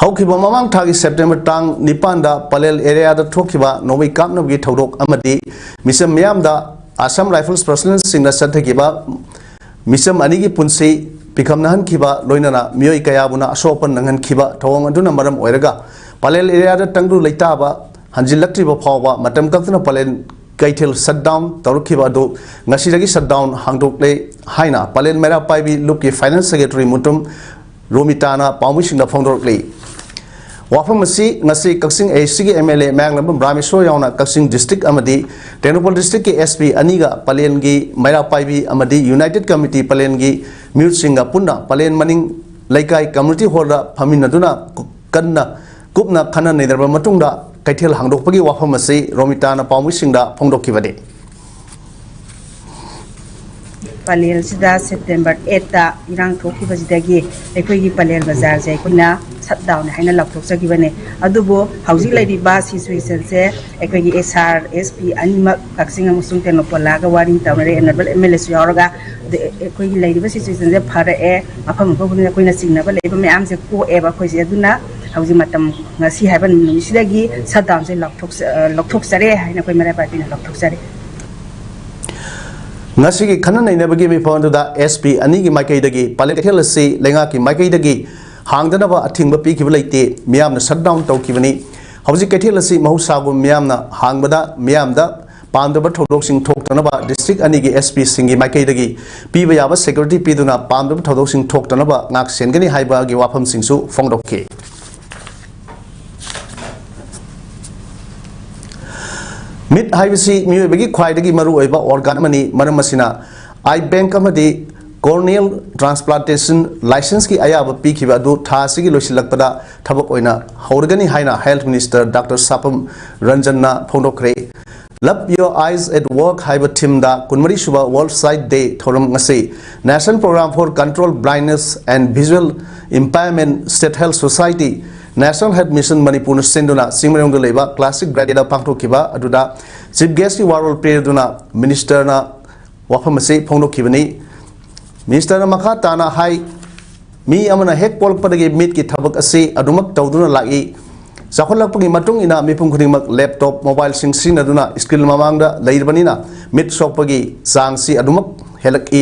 ꯍꯧꯈꯤꯕ ꯃꯃꯥꯡ ꯊꯥꯒꯤ ꯁꯦꯞꯇꯦꯝꯕꯔ ꯇꯥꯡ ꯅꯤꯄꯥꯟꯗ ꯄꯂꯦꯜ ꯑꯦꯔꯤꯌꯥꯗ ꯊꯣꯛꯈꯤꯕ ꯅꯣꯡꯃꯩ ꯀꯥꯞꯅꯕꯒꯤ ꯊꯧꯗꯣꯛ ꯑꯃꯗꯤ ꯃꯤꯆꯝ ꯃꯤꯌꯥꯝꯗ ꯑꯁꯥꯝ ꯔꯥꯏꯐꯜꯁ ꯄꯔꯁꯣꯅꯦꯜꯁꯤꯡꯅ ꯆꯠꯊꯈꯤꯕ ꯃꯤꯆꯝ ꯑꯅꯤꯒꯤ ꯄꯨꯟꯁꯤ ꯄꯤꯈꯝꯅꯍꯟꯈꯤꯕ, ꯂꯣꯏꯅꯅ ꯃꯤꯑꯣꯏ ꯀꯌꯥꯕꯨꯅ ꯑꯁꯣꯛ ꯑꯄꯟ ꯅꯪꯍꯟꯈꯤꯕ ꯊꯧꯑꯣꯡ ꯑꯗꯨꯅ ꯃꯔꯝ ꯑꯣꯏꯔꯒ ꯄꯂꯦꯜ ꯑꯦꯔꯤꯌꯥꯗ ꯇꯪꯗꯨ ꯂꯩꯇꯥꯕ ꯍꯟꯖꯤꯜꯂꯛꯇ꯭ꯔꯤꯕ ꯐꯥꯎꯕ ꯃꯇꯝ ꯀꯛꯇꯅ ꯄꯂꯦꯜ ꯀꯩꯊꯦꯜ ꯁꯠ ꯗꯥꯎꯟ ꯇꯧꯔꯛꯈꯤꯕ ꯑꯗꯨ ꯉꯁꯤꯗꯒꯤ ꯁꯠ ꯗꯥꯎꯟ ꯍꯥꯡꯗꯣꯛꯂꯦ ꯍꯥꯏꯅ ꯄꯂꯦꯜ ꯃꯩꯔꯥ ꯄꯥꯏꯕꯤ ꯂꯨꯞꯀꯤ ꯐꯥꯏꯅꯥꯟꯁ ꯁꯦꯀ꯭ꯔꯦꯇꯔꯤ ꯃꯨꯇꯨꯝ ꯔꯣꯃꯤꯇꯥꯅ ꯄꯥꯎꯃꯤꯁꯤꯡꯗ ꯐꯣꯡꯗꯣꯔꯛꯂꯤ꯫ ꯋꯥꯐꯝ ꯑꯁꯤ ꯉꯁꯤ ꯀꯛꯆꯤꯡ ꯑꯦ ꯁꯤꯒꯤ ꯑꯦꯝ ꯑꯦꯜ ꯑꯦ ꯃꯌꯥꯡꯂꯥꯡꯕꯝ ꯔꯥꯃꯦꯁꯣꯔ ꯌꯥꯎꯅ ꯀꯛꯆꯤꯡ ꯗꯤꯁꯇ꯭ꯔꯤꯛ ꯑꯃꯗꯤ ꯇꯦꯡꯅꯧꯄꯜ ꯗꯤꯁꯇ꯭ꯔꯤꯛꯀꯤ ꯑꯦꯁ ꯄꯤ ꯑꯅꯤꯒ ꯄꯂꯦꯟꯒꯤ ꯃꯩꯔꯥ ꯄꯥꯏꯕꯤ ꯑꯃꯗꯤ ꯌꯨꯅꯥꯏꯇꯦꯗ ꯀꯃꯤꯇꯤ ꯄꯂꯦꯟꯒꯤ ꯃꯤꯍꯨꯠꯁꯤꯡꯒ ꯄꯨꯟꯅ ꯄꯂꯦꯟ ꯃꯅꯤꯡ ꯂꯩꯀꯥꯏ ꯀꯝꯃ꯭ꯌꯨꯅꯤꯇꯤ ꯍꯣꯜꯗ ꯐꯝꯃꯤꯟꯅꯗꯨꯅ ꯀꯨ-, ꯀꯟꯅ ꯀꯨꯞꯅ ꯈꯟꯅ ꯅꯩꯅꯔꯕ ꯃꯇꯨꯡꯗ ꯀꯩꯊꯦꯜ ꯍꯥꯡꯗꯣꯛꯄꯒꯤ ꯋꯥꯐꯝ ꯑꯁꯤ ꯔꯣꯃꯤꯇꯥꯅ ꯄꯥꯎꯃꯤꯁꯤꯡꯗ ꯐꯣꯡꯗꯣꯛꯈꯤꯕꯅꯤ꯫ ꯄꯂꯦꯜꯁꯤꯗ ꯁꯦꯞꯇꯦꯝꯕꯔ ꯑꯩꯠꯇ ꯏꯔꯥꯡ ꯊꯣꯛꯈꯤꯕꯁꯤꯗꯒꯤ ꯑꯩꯈꯣꯏꯒꯤ ꯄꯂꯦꯜ ꯕꯖꯥꯔꯁꯦ ꯑꯩꯈꯣꯏꯅ ꯁꯠ ꯗꯥꯎꯟ ꯍꯥꯏꯅ ꯂꯥꯎꯊꯣꯛꯆꯈꯤꯕꯅꯦ꯫ ꯑꯗꯨꯕꯨ ꯍꯧꯖꯤꯛ ꯂꯩꯔꯤꯕ ꯁꯤꯆꯨꯋꯦꯁꯟꯁꯦ ꯑꯩꯈꯣꯏꯒꯤ ꯑꯦꯁ ꯑꯥꯔ ꯑꯦꯁ ꯄꯤ ꯑꯅꯤꯃꯛ ꯀꯛꯆꯤꯡ ꯑꯃꯁꯨꯡ ꯇꯦꯡꯅꯧꯄꯜ ꯂꯥꯛꯑꯒ ꯋꯥꯔꯤ ꯇꯧꯅꯔꯦ, ꯑꯦꯅꯦꯕꯜ ꯑꯦꯝ ꯑꯦꯜ ꯑꯦꯁꯨ ꯌꯥꯎꯔꯒ꯫ ꯑꯗ ꯑꯩꯈꯣꯏꯒꯤ ꯂꯩꯔꯤꯕ ꯁꯤꯆꯨꯋꯦꯁꯟꯁꯦ ꯐꯔꯛꯑꯦ, ꯃꯐꯝ ꯃꯐꯝ ꯈꯨꯗꯤꯡꯗ ꯑꯩꯈꯣꯏꯅ ꯆꯤꯡꯅꯕ ꯂꯩꯕ ꯃꯌꯥꯝꯁꯦ ꯀꯣꯛꯑꯦꯕ ꯑꯩꯈꯣꯏꯁꯦ꯫ ꯑꯗꯨꯅ ꯍꯧꯖꯤꯛ ꯃꯇꯝ, ꯉꯁꯤ ꯍꯥꯏꯕ ꯅꯨꯃꯤꯠꯁꯤꯗꯒꯤ ꯁꯠ ꯗꯥꯎꯟꯁꯦ ꯂꯥꯎꯊꯣꯛꯆ-, ꯑ, ꯂꯧꯊꯣꯛꯆꯔꯦ ꯍꯥꯏꯅ ꯑꯩꯈꯣꯏ ꯃꯔꯥꯏ ꯄꯥꯏꯕꯤꯅ ꯂꯧꯊꯣꯛꯆꯔꯦ꯫ ꯉꯁꯤꯒꯤ ꯈꯟꯅ ꯅꯩꯅꯕꯒꯤ ꯃꯤꯐꯝ ꯑꯗꯨꯗ ꯑꯦꯁ ꯄꯤ ꯑꯅꯤꯒꯤ ꯃꯥꯏꯀꯩꯗꯒꯤ ꯄꯂꯦꯜ ꯀꯩꯊꯦꯜ ꯑꯁꯤ ꯂꯩꯉꯥꯛꯀꯤ ꯃꯥꯏꯀꯩꯗꯒꯤ ꯍꯥꯡꯗꯅꯕ ꯑꯊꯤꯡꯕ ꯄꯤꯈꯤꯕ ꯂꯩꯇꯦ, ꯃꯤꯌꯥꯝꯅ ꯁꯠ ꯗꯥꯎꯟ ꯇꯧꯈꯤꯕꯅꯤ꯫ ꯍꯧꯖꯤꯛ ꯀꯩꯊꯦꯜ ꯑꯁꯤ ꯃꯍꯧꯁꯥꯒꯨꯝ ꯃꯤꯌꯥꯝꯅ ꯍꯥꯡꯕꯗ ꯃꯤꯌꯥꯝꯗ ꯄꯥꯝꯗꯕ ꯊꯧꯗꯣꯛꯁꯤꯡ ꯊꯣꯛꯇꯅꯕ ꯗꯤꯁꯇ꯭ꯔꯤꯛ ꯑꯅꯤꯒꯤ ꯑꯦꯁ ꯄꯤꯁꯤꯡꯒꯤ ꯃꯥꯏꯀꯩꯗꯒꯤ ꯄꯤꯕ ꯌꯥꯕ ꯁꯦꯀ꯭ꯌꯨꯔꯤꯇꯤ ꯄꯤꯗꯨꯅ ꯄꯥꯝꯗꯕ ꯊꯧꯗꯣꯛꯁꯤꯡ ꯊꯣꯛꯇꯅꯕ ꯉꯥꯛ ꯁꯦꯟꯒꯅꯤ ꯍꯥꯏꯕꯒꯤ ꯋꯥꯐꯝꯁꯤꯡꯁꯨ ꯐꯣꯡꯗꯣꯛꯈꯤ꯫ ꯃꯤꯠ ꯍꯥꯏꯕꯁꯤ ꯃꯤꯑꯣꯏꯕꯒꯤ ꯈ꯭ꯋꯥꯏꯗꯒꯤ ꯃꯔꯨꯑꯣꯏꯕ ꯑꯣꯔꯒꯥꯟ ꯑꯃꯅꯤ꯫ ꯃꯔꯝ ꯑꯁꯤꯅ ꯑꯥꯏ ꯕꯦꯡꯛ ꯑꯃꯗꯤ ꯀꯣꯔꯅꯤꯌꯦꯜ ꯇ꯭ꯔꯥꯟꯁꯄ꯭ꯂꯥꯟꯇꯦꯁꯟ ꯂꯥꯏꯁꯦꯟꯁꯀꯤ ꯑꯌꯥꯕ ꯄꯤꯈꯤꯕ ꯑꯗꯨ ꯊꯥ ꯑꯁꯤꯒꯤ ꯂꯣꯏꯁꯤꯜꯂꯛꯄꯗ ꯊꯕꯛ ꯑꯣꯏꯅ ꯍꯧꯔꯒꯅꯤ ꯍꯥꯏꯅ ꯍꯦꯜꯊ ꯃꯤꯅꯤꯁꯇꯔ ꯗꯥꯛꯇꯔ ꯁꯥꯄꯝ ꯔꯟꯖꯟꯅ ꯐꯣꯡꯗꯣꯛꯈ꯭ꯔꯦ꯫ Love Your Eyes at Work ꯍꯥꯏꯕ ꯊꯤꯝꯗ ꯀꯨꯟꯃꯔꯤ ꯁꯨꯕ World Sight Day ꯊꯧꯔꯝ ꯉꯁꯤ National Program for Control Blindness and Visual Impairment State Health Society, National Health Mission ꯃꯅꯤꯄꯨꯔꯅ ꯁꯤꯟꯗꯨꯅ ꯆꯤꯡꯃꯩꯔꯣꯡꯗ ꯂꯩꯕ ꯀ꯭ꯂꯥꯁꯤꯛ ꯕ꯭ꯔꯥꯏꯗꯦꯗ ꯄꯥꯡꯊꯣꯛꯈꯤꯕ ꯑꯗꯨꯗ ꯆꯤꯐ ꯒꯦꯁꯀꯤ ꯋꯥꯔꯣꯜ ꯄꯤꯔꯗꯨꯅ ꯃꯤꯅꯤꯁꯇꯔꯅ ꯋꯥꯐꯝ ꯑꯁꯤ ꯐꯣꯡꯗꯣꯛꯈꯤꯕꯅꯤ꯫ ꯃꯤꯅꯤꯁꯇꯔꯅ ꯃꯈꯥ ꯇꯥꯅ ꯍꯥꯏ, ꯃꯤ ꯑꯃꯅ ꯍꯦꯛ ꯄꯣꯛꯂꯛꯄꯗꯒꯤ ꯃꯤꯠꯀꯤ ꯊꯕꯛ ꯑꯁꯤ ꯑꯗꯨꯃꯛ ꯇꯧꯗꯨꯅ ꯂꯥꯛꯏ꯫ ꯆꯥꯎꯈꯠꯂꯛꯄꯒꯤ ꯃꯇꯨꯡ ꯏꯟꯅ ꯃꯤꯄꯨꯝ ꯈꯨꯗꯤꯡꯃꯛ ꯂꯦꯞꯇꯣꯞ, ꯃꯣꯕꯥꯏꯜꯁꯤꯡ ꯁꯤꯖꯤꯟꯅꯗꯨꯅ ꯁ꯭ꯀ꯭ꯔꯤꯟ ꯃꯃꯥꯡꯗ ꯂꯩꯔꯕꯅꯤꯅ ꯃꯤꯠ ꯁꯣꯛꯄꯒꯤ ꯆꯥꯡꯁꯤ ꯑꯗꯨꯃꯛ ꯍꯦꯜꯂꯛꯏ꯫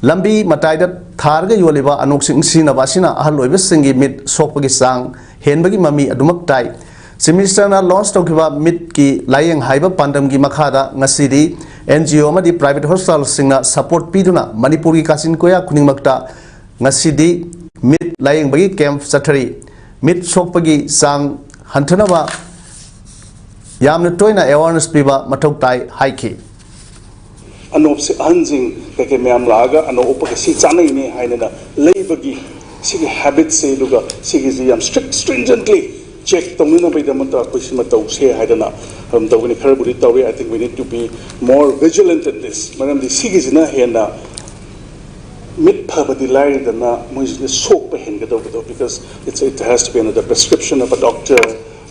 ꯂꯝꯕꯤ ꯃꯇꯥꯏꯗ ꯊꯥꯔꯒ ꯌꯣꯜꯂꯤꯕ ꯑꯅꯣꯛꯁꯤꯡ ꯁꯤꯖꯤꯟꯅꯕ ꯑꯁꯤꯅ ꯑꯍꯜ ꯑꯣꯏꯕꯁꯤꯡꯒꯤ ꯃꯤꯠ ꯁꯣꯛꯄꯒꯤ ꯆꯥꯡ ꯍꯦꯟꯕꯒꯤ ꯃꯃꯤ ꯑꯗꯨꯃꯛ ꯇꯥꯏ꯫ ꯆꯤꯐ ꯃꯤꯅꯤꯁꯇꯔꯅ ꯂꯣꯟꯆ ꯇꯧꯈꯤꯕ ꯃꯤꯠꯀꯤ ꯂꯥꯌꯦꯡ ꯍꯥꯏꯕ ꯄꯥꯟꯗꯝꯒꯤ ꯃꯈꯥꯗ ꯉꯁꯤꯗꯤ ꯑꯦꯟ ꯖꯤ ꯑꯣ ꯑꯃꯗꯤ ꯄ꯭ꯔꯥꯏꯚꯦꯠ ꯍꯣꯁꯄꯤꯇꯥꯜꯁꯤꯡꯅ ꯁꯄꯣꯔꯠ ꯄꯤꯗꯨꯅ ꯃꯅꯤꯄꯨꯔꯒꯤ ꯀꯥꯆꯤꯟ ꯀꯣꯌꯥ ꯈꯨꯗꯤꯡꯃꯛꯇ ꯉꯁꯤꯗꯤ ꯃꯤꯠ ꯂꯥꯌꯦꯡꯕꯒꯤ ꯀꯦꯝꯞ ꯆꯠꯊꯔꯤ꯫ ꯃꯤꯠ ꯁꯣꯛꯄꯒꯤ ꯆꯥꯡ ꯍꯟꯊꯅꯕ ꯌꯥꯝꯅ ꯇꯣꯏꯅ ꯑꯦꯋꯥꯔꯅꯦꯁ ꯄꯤꯕ ꯃꯊꯧ ꯇꯥꯏ ꯍꯥꯏꯈꯤ꯫ ꯑꯅꯣꯞꯁꯦ ꯑꯍꯟꯁꯤꯡ ꯀꯩꯀꯩ ꯃꯌꯥꯝ ꯂꯥꯛꯑꯒ ꯑꯅꯣꯞ ꯎꯞꯄꯒ ꯁꯤ ꯆꯥꯅꯩꯅꯦ ꯍꯥꯏꯗꯅ ꯂꯩꯕꯒꯤ ꯁꯤꯒꯤ ꯍꯦꯕꯤꯠꯁꯦ, ꯑꯗꯨꯒ ꯁꯤꯒꯤꯁꯤ ꯌꯥꯝ ꯁ꯭ꯇ꯭ꯔꯤꯛ ꯁ꯭ꯇ꯭ꯔꯤꯟꯖꯦꯟꯠꯂꯤ ꯆꯦꯛ ꯇꯧꯅꯅꯕꯒꯤꯗꯃꯛꯇ ꯑꯩꯈꯣꯏ ꯁꯤꯃ ꯇꯧꯁꯦ ꯍꯥꯏꯗꯅ ꯑꯗꯨꯝ ꯇꯧꯒꯅꯤ꯫ ꯈꯔꯕꯨꯗꯤ ꯇꯧꯏ꯫ I think we need to be more vigilant in this. ꯃꯔꯝꯗꯤ ꯁꯤꯒꯤꯁꯤꯅ ꯍꯦꯟꯅ ꯃꯤꯠ ꯐꯕꯗꯤ ꯂꯥꯏꯔꯗꯅ ꯃꯣꯏꯁꯤꯅ ꯁꯣꯛꯄ ꯍꯦꯟꯒꯗꯧꯕꯗꯣ, because it's, it has to be under the prescription of a doctor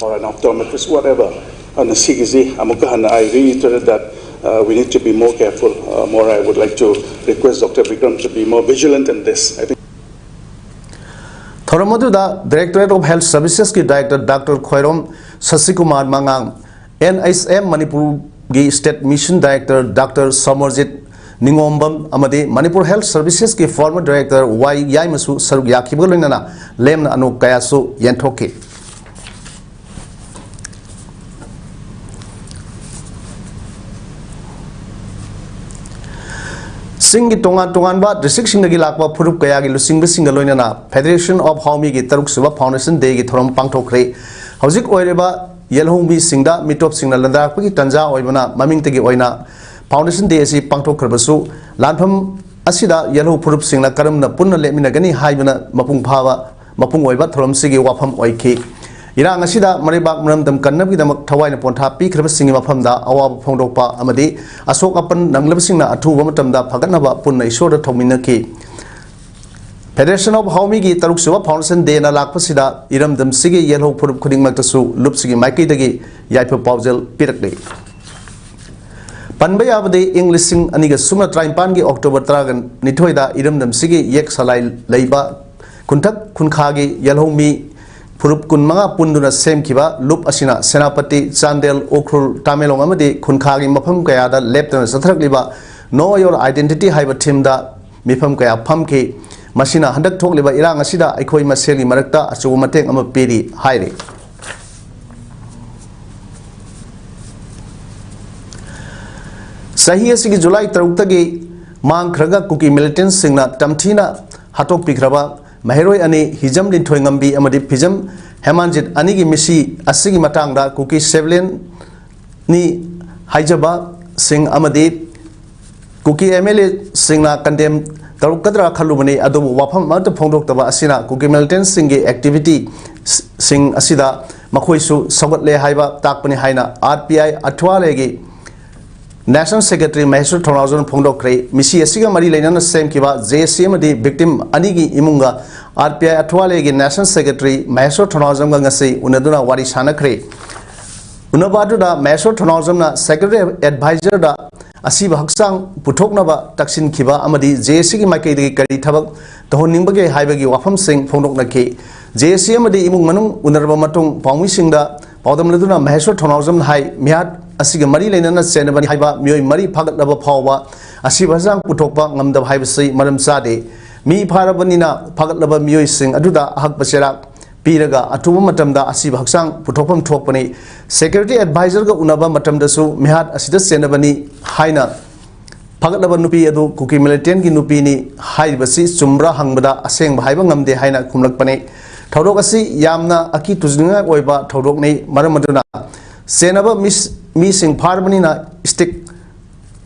or an optometrist, whatever. ꯑꯗꯨꯅ ꯁꯤꯒꯤꯁꯤ ꯑꯃꯨꯛꯀ ꯍꯟꯅ I reiterate that, uh, we need to be more careful. Uh, more, I would like to request Doctor Bikram to be more vigilant in this. I think. ꯊꯧꯔꯝ ꯑꯗꯨꯗ Directorate of Health Servicesꯀꯤ Director Doctor ꯈ꯭ꯋꯥꯏꯔꯣꯝ ꯁꯁꯤꯀꯨꯃꯥꯔ ꯃꯉꯥꯡ, NHM ꯃꯅꯤꯄꯨꯔꯒꯤ State Mission Director Doctor ꯁꯃꯔꯖꯤꯠ ꯅꯤꯉꯣꯝꯕꯝ ꯑꯃꯗꯤ Manipur Health Servicesꯀꯤ former Director ꯋꯥꯏ ꯌꯥꯏꯃꯁꯨ ꯁꯔꯨꯛ ꯌꯥꯈꯤꯕꯒ ꯂꯣꯏꯅꯅ ꯂꯦꯝꯅ ꯑꯅꯣꯛ ꯀꯌꯥꯁꯨ ꯌꯦꯟꯊꯣꯛꯈꯤ꯫ ꯆꯤꯡꯒꯤ ꯇꯣꯉꯥꯟ ꯇꯣꯉꯥꯟꯕ districtꯁꯤꯡꯗꯒꯤ ꯂꯥꯛꯄ ꯐꯨꯔꯨꯞ ꯀꯌꯥꯒꯤ ꯂꯨꯆꯤꯡꯕꯁꯤꯡꯒ ꯂꯣꯏꯅꯅ Federation of Haomiꯒꯤ ꯇꯔꯨꯛ ꯁꯨꯕ Foundation Dayꯒꯤ ꯊꯧꯔꯝ ꯄꯥꯡꯊꯣꯛꯈ꯭ꯔꯦ꯫ ꯍꯧꯖꯤꯛ ꯑꯣꯏꯔꯤꯕ ꯌꯦꯜꯍꯧꯃꯤꯁꯤꯡꯗ ꯃꯤꯇꯣꯞꯁꯤꯡꯅ ꯂꯟꯗꯥꯔꯛꯄꯒꯤ ꯇꯥꯟꯖꯥ ꯑꯣꯏꯕꯅ ꯃꯃꯤꯡꯇꯒꯤ ꯑꯣꯏꯅ Foundation Day ꯑꯁꯤ ꯄꯥꯡꯊꯣꯛꯈ꯭ꯔꯕꯁꯨ, ꯂꯥꯟꯐꯝ ꯑꯁꯤꯗ ꯌꯦꯜꯍꯧ ꯐꯨꯔꯨꯞꯁꯤꯡꯅ ꯀꯔꯝꯅ ꯄꯨꯟꯅ ꯂꯦꯞꯃꯤꯟꯅꯒꯅꯤ ꯍꯥꯏꯕꯅ ꯃꯄꯨꯡ ꯐꯥꯕ ꯃꯄꯨꯡ ꯑꯣꯏꯕ ꯊꯧꯔꯝꯁꯤꯒꯤ ꯋꯥꯐꯝ ꯑꯣꯏꯈꯤ꯫ ꯏꯔꯥꯡ ꯑꯁꯤꯗ ꯃꯔꯩꯕꯥꯛ ꯃꯔꯝꯗꯝ ꯀꯟꯅꯕꯒꯤꯗꯃꯛ ꯊꯋꯥꯏꯅ ꯄꯣꯟꯊꯥ ꯄꯤꯈ꯭ꯔꯕꯁꯤꯡꯒꯤ ꯃꯐꯝꯗ ꯑꯋꯥꯕ ꯐꯣꯡꯗꯣꯛꯄ ꯑꯃꯗꯤ ꯑꯁꯣꯛ ꯑꯄꯟ ꯅꯪꯂꯕꯁꯤꯡꯅ ꯑꯊꯨꯕ ꯃꯇꯝꯗ ꯐꯒꯠꯅꯕ ꯄꯨꯟꯅ ꯏꯁꯣꯔꯗ ꯊꯧꯃꯤꯟꯅꯈꯤ꯫ Federation of Haomiꯒꯤ ꯇꯔꯨꯛ ꯁꯨꯕ Foundation Dayꯅ ꯂꯥꯛꯄꯁꯤꯗ ꯏꯔꯝꯗꯝꯁꯤꯒꯤ ꯌꯦꯜꯍꯧ ꯐꯨꯔꯨꯞ ꯈꯨꯗꯤꯡꯃꯛꯇꯁꯨ ꯂꯨꯞꯁꯤꯒꯤ ꯃꯥꯏꯀꯩꯗꯒꯤ ꯌꯥꯏꯐ ꯄꯥꯎꯖꯦꯜ ꯄꯤꯔꯛꯂꯤ꯫ ꯄꯟꯕ ꯌꯥꯕꯗꯤ, ꯏꯪ ꯂꯤꯁꯤꯡ ꯑꯅꯤꯒ ꯁꯨꯞꯅ ꯇꯔꯥꯅꯤꯄꯥꯟꯒꯤ October ꯇꯔꯥꯅꯤꯊꯣꯏꯗ ꯏꯔꯝꯗꯝꯁꯤꯒꯤ ꯌꯦꯛ ꯁꯂꯥꯏ ꯂꯩꯕ ꯈꯨꯟꯊꯛ ꯈꯨꯟꯈꯥꯒꯤ ꯌꯦꯜꯍꯧꯃꯤ ꯐꯨꯔꯨꯞ ꯀꯨꯟꯃꯉꯥ ꯄꯨꯟꯗꯨꯅ ꯁꯦꯝꯈꯤꯕ ꯂꯨꯞ ꯑꯁꯤꯅ ꯁꯦꯅꯥꯄꯇꯤ, ꯆꯥꯟꯗꯦꯜ, ꯎꯈ꯭ꯔꯨꯜ, ꯇꯃꯦꯡꯂꯣꯡ ꯑꯃꯗꯤ ꯈꯨꯟꯈꯥꯒꯤ ꯃꯐꯝ ꯀꯌꯥꯗ ꯂꯦꯞꯇꯅ ꯆꯠꯊꯔꯛꯂꯤꯕ Know Your Identity ꯍꯥꯏꯕ themeꯗ ꯃꯤꯐꯝ ꯀꯌꯥ ꯐꯝꯈꯤ꯫ ꯃꯁꯤꯅ ꯍꯟꯗꯛ ꯊꯣꯛꯂꯤꯕ ꯏꯔꯥꯡ ꯑꯁꯤꯗ ꯑꯩꯈꯣꯏ ꯃꯁꯦꯜꯒꯤ ꯃꯔꯛꯇ ꯑꯆꯧꯕ ꯃꯇꯦꯡ ꯑꯃ ꯄꯤꯔꯤ ꯍꯥꯏꯔꯤ꯫ ꯆꯍꯤ ꯑꯁꯤꯒꯤ July ꯇꯔꯨꯛꯇꯒꯤ ꯃꯥꯡꯈ꯭ꯔꯒ ꯀꯨꯀꯤ militantꯁꯤꯡꯅ ꯇꯝꯊꯤꯅ ꯍꯥꯠꯇꯣꯛꯄꯤꯈ꯭ꯔꯕ ꯃꯍꯩꯔꯣꯏ ꯑꯅꯤ ꯍꯤꯖꯝ ꯂꯤꯟꯊꯣꯏꯉꯝꯕꯤ ꯑꯃꯗꯤ ꯐꯤꯖꯝ ꯍꯦꯃꯥꯟꯖꯤꯠ ꯑꯅꯤꯒꯤ ꯃꯤꯁꯤ ꯑꯁꯤꯒꯤ ꯃꯇꯥꯡꯗ ꯀꯨꯀꯤ civilianꯅꯤ ꯍꯥꯏꯖꯕꯁꯤꯡ ꯑꯃꯗꯤ ꯀꯨꯀꯤ MLAꯁꯤꯡꯅ condemn ꯇꯧꯔꯛꯀꯗ꯭ꯔꯥ ꯈꯜꯂꯨꯕꯅꯤ, ꯑꯗꯨꯕꯨ ꯋꯥꯐꯝ ꯑꯃꯠꯇ ꯐꯣꯡꯗꯣꯛꯇꯕ ꯑꯁꯤꯅ ꯀꯨꯀꯤ militantꯁꯤꯡꯒꯤ activityꯁꯤꯡ ꯑꯁꯤꯗ ꯃꯈꯣꯏꯁꯨ ꯁꯧꯒꯠꯂꯦ ꯍꯥꯏꯕ ꯇꯥꯛꯄꯅꯤ ꯍꯥꯏꯅ RPI ꯑꯊ꯭ꯋꯥꯂꯦꯒꯤ National Secretary ꯃꯍꯦꯁ꯭ꯋꯔ ꯊꯧꯅꯥꯎꯖꯝꯅ ꯐꯣꯡꯗꯣꯛꯈ꯭ꯔꯦ꯫ ꯃꯤꯁꯤ ꯑꯁꯤꯒ ꯃꯔꯤ ꯂꯩꯅꯅ ꯁꯦꯝꯈꯤꯕ JAC ꯑꯃꯗꯤ victim ꯑꯅꯤꯒꯤ ꯏꯃꯨꯡꯒ RPI ꯑꯊ꯭ꯋꯥꯂꯦꯒꯤ National Secretary ꯃꯍꯦꯁ꯭ꯋꯔ ꯊꯧꯅꯥꯎꯖꯝꯒ ꯉꯁꯤ ꯎꯅꯗꯨꯅ ꯋꯥꯔꯤ ꯁꯥꯟꯅꯈ꯭ꯔꯦ꯫ ꯎꯅꯕ ꯑꯗꯨꯗ ꯃꯍꯦꯁꯣꯔ ꯊꯧꯅꯥꯎꯖꯝꯅ ꯁꯦꯀ꯭ꯔꯦꯇꯔꯤ ꯑꯦꯗꯚꯥꯏꯖꯔꯗ ꯑꯁꯤꯕ ꯍꯛꯆꯥꯡ ꯄꯨꯊꯣꯛꯅꯕ ꯇꯛꯁꯤꯟꯈꯤꯕ ꯑꯃꯗꯤ ꯖꯦ ꯑꯦ ꯁꯤꯒꯤ ꯃꯥꯏꯀꯩꯗꯒꯤ ꯀꯔꯤ ꯊꯕꯛ ꯇꯧꯍꯟꯅꯤꯡꯕꯒꯦ ꯍꯥꯏꯕꯒꯤ ꯋꯥꯐꯝꯁꯤꯡ ꯐꯣꯡꯗꯣꯛꯅꯈꯤ꯫ ꯖꯦ ꯑꯦ ꯁꯤ ꯑꯃꯗꯤ ꯏꯃꯨꯡ ꯃꯅꯨꯡ ꯎꯅꯔꯕ ꯃꯇꯨꯡ ꯄꯥꯎꯃꯤꯁꯤꯡꯗ ꯄꯥꯎꯗꯝꯅꯗꯨꯅ ꯃꯍꯦꯁꯣꯔ ꯊꯧꯅꯥꯎꯖꯝꯅ ꯍꯥꯏ, ꯃꯤꯍꯥꯠ ꯑꯁꯤꯒ ꯃꯔꯤ ꯂꯩꯅꯅ ꯆꯦꯟꯅꯕꯅꯤ ꯍꯥꯏꯕ ꯃꯤꯑꯣꯏ ꯃꯔꯤ ꯐꯥꯒꯠꯂꯕ ꯐꯥꯎꯕ ꯑꯁꯤꯕ ꯍꯛꯆꯥꯡ ꯄꯨꯊꯣꯛꯄ ꯉꯝꯗꯕ ꯍꯥꯏꯕꯁꯤ ꯃꯔꯝ ꯆꯥꯗꯦ꯫ ꯃꯤ ꯐꯥꯔꯕꯅꯤꯅ ꯐꯥꯒꯠꯂꯕ ꯃꯤꯑꯣꯏꯁꯤꯡ ꯑꯗꯨꯗ ꯑꯍꯛꯄ ꯆꯩꯔꯥꯛ ꯄꯤꯔꯒ ꯑꯊꯨꯕ ꯃꯇꯝꯗ ꯑꯁꯤꯕ ꯍꯛꯆꯥꯡ ꯄꯨꯊꯣꯛꯐꯝ ꯊꯣꯛꯄꯅꯤ꯫ ꯁꯦꯀ꯭ꯌꯨꯔꯤꯇꯤ ꯑꯦꯗꯚꯥꯏꯖꯔꯒ ꯎꯅꯕ ꯃꯇꯝꯗꯁꯨ ꯃꯤꯍꯥꯠ ꯑꯁꯤꯗ ꯆꯦꯟꯅꯕꯅꯤ ꯍꯥꯏꯅ ꯐꯒꯠꯂꯕ ꯅꯨꯄꯤ ꯑꯗꯨ ꯀꯨꯀꯤ ꯃꯤꯂꯤꯇꯦꯟꯒꯤ ꯅꯨꯄꯤꯅꯤ ꯍꯥꯏꯔꯤꯕꯁꯤ ꯆꯨꯝꯕ꯭ꯔꯥ ꯍꯪꯕꯗ ꯑꯁꯦꯡꯕ ꯍꯥꯏꯕ ꯉꯝꯗꯦ ꯍꯥꯏꯅ ꯈꯨꯝꯂꯛꯄꯅꯤ꯫ ꯊꯧꯗꯣꯛ ꯑꯁꯤ ꯌꯥꯝꯅ ꯑꯀꯤ ꯇꯨꯖꯅꯤꯡꯉꯥꯏ ꯑꯣꯏꯕ ꯊꯧꯗꯣꯛꯅꯤ꯫ ꯃꯔꯝ ꯑꯗꯨꯅ ꯆꯦꯟꯅꯕ ꯃꯤꯁ-, ꯃꯤꯁꯤꯡ ꯐꯥꯔꯕꯅꯤꯅ ꯏꯁꯇꯤꯛ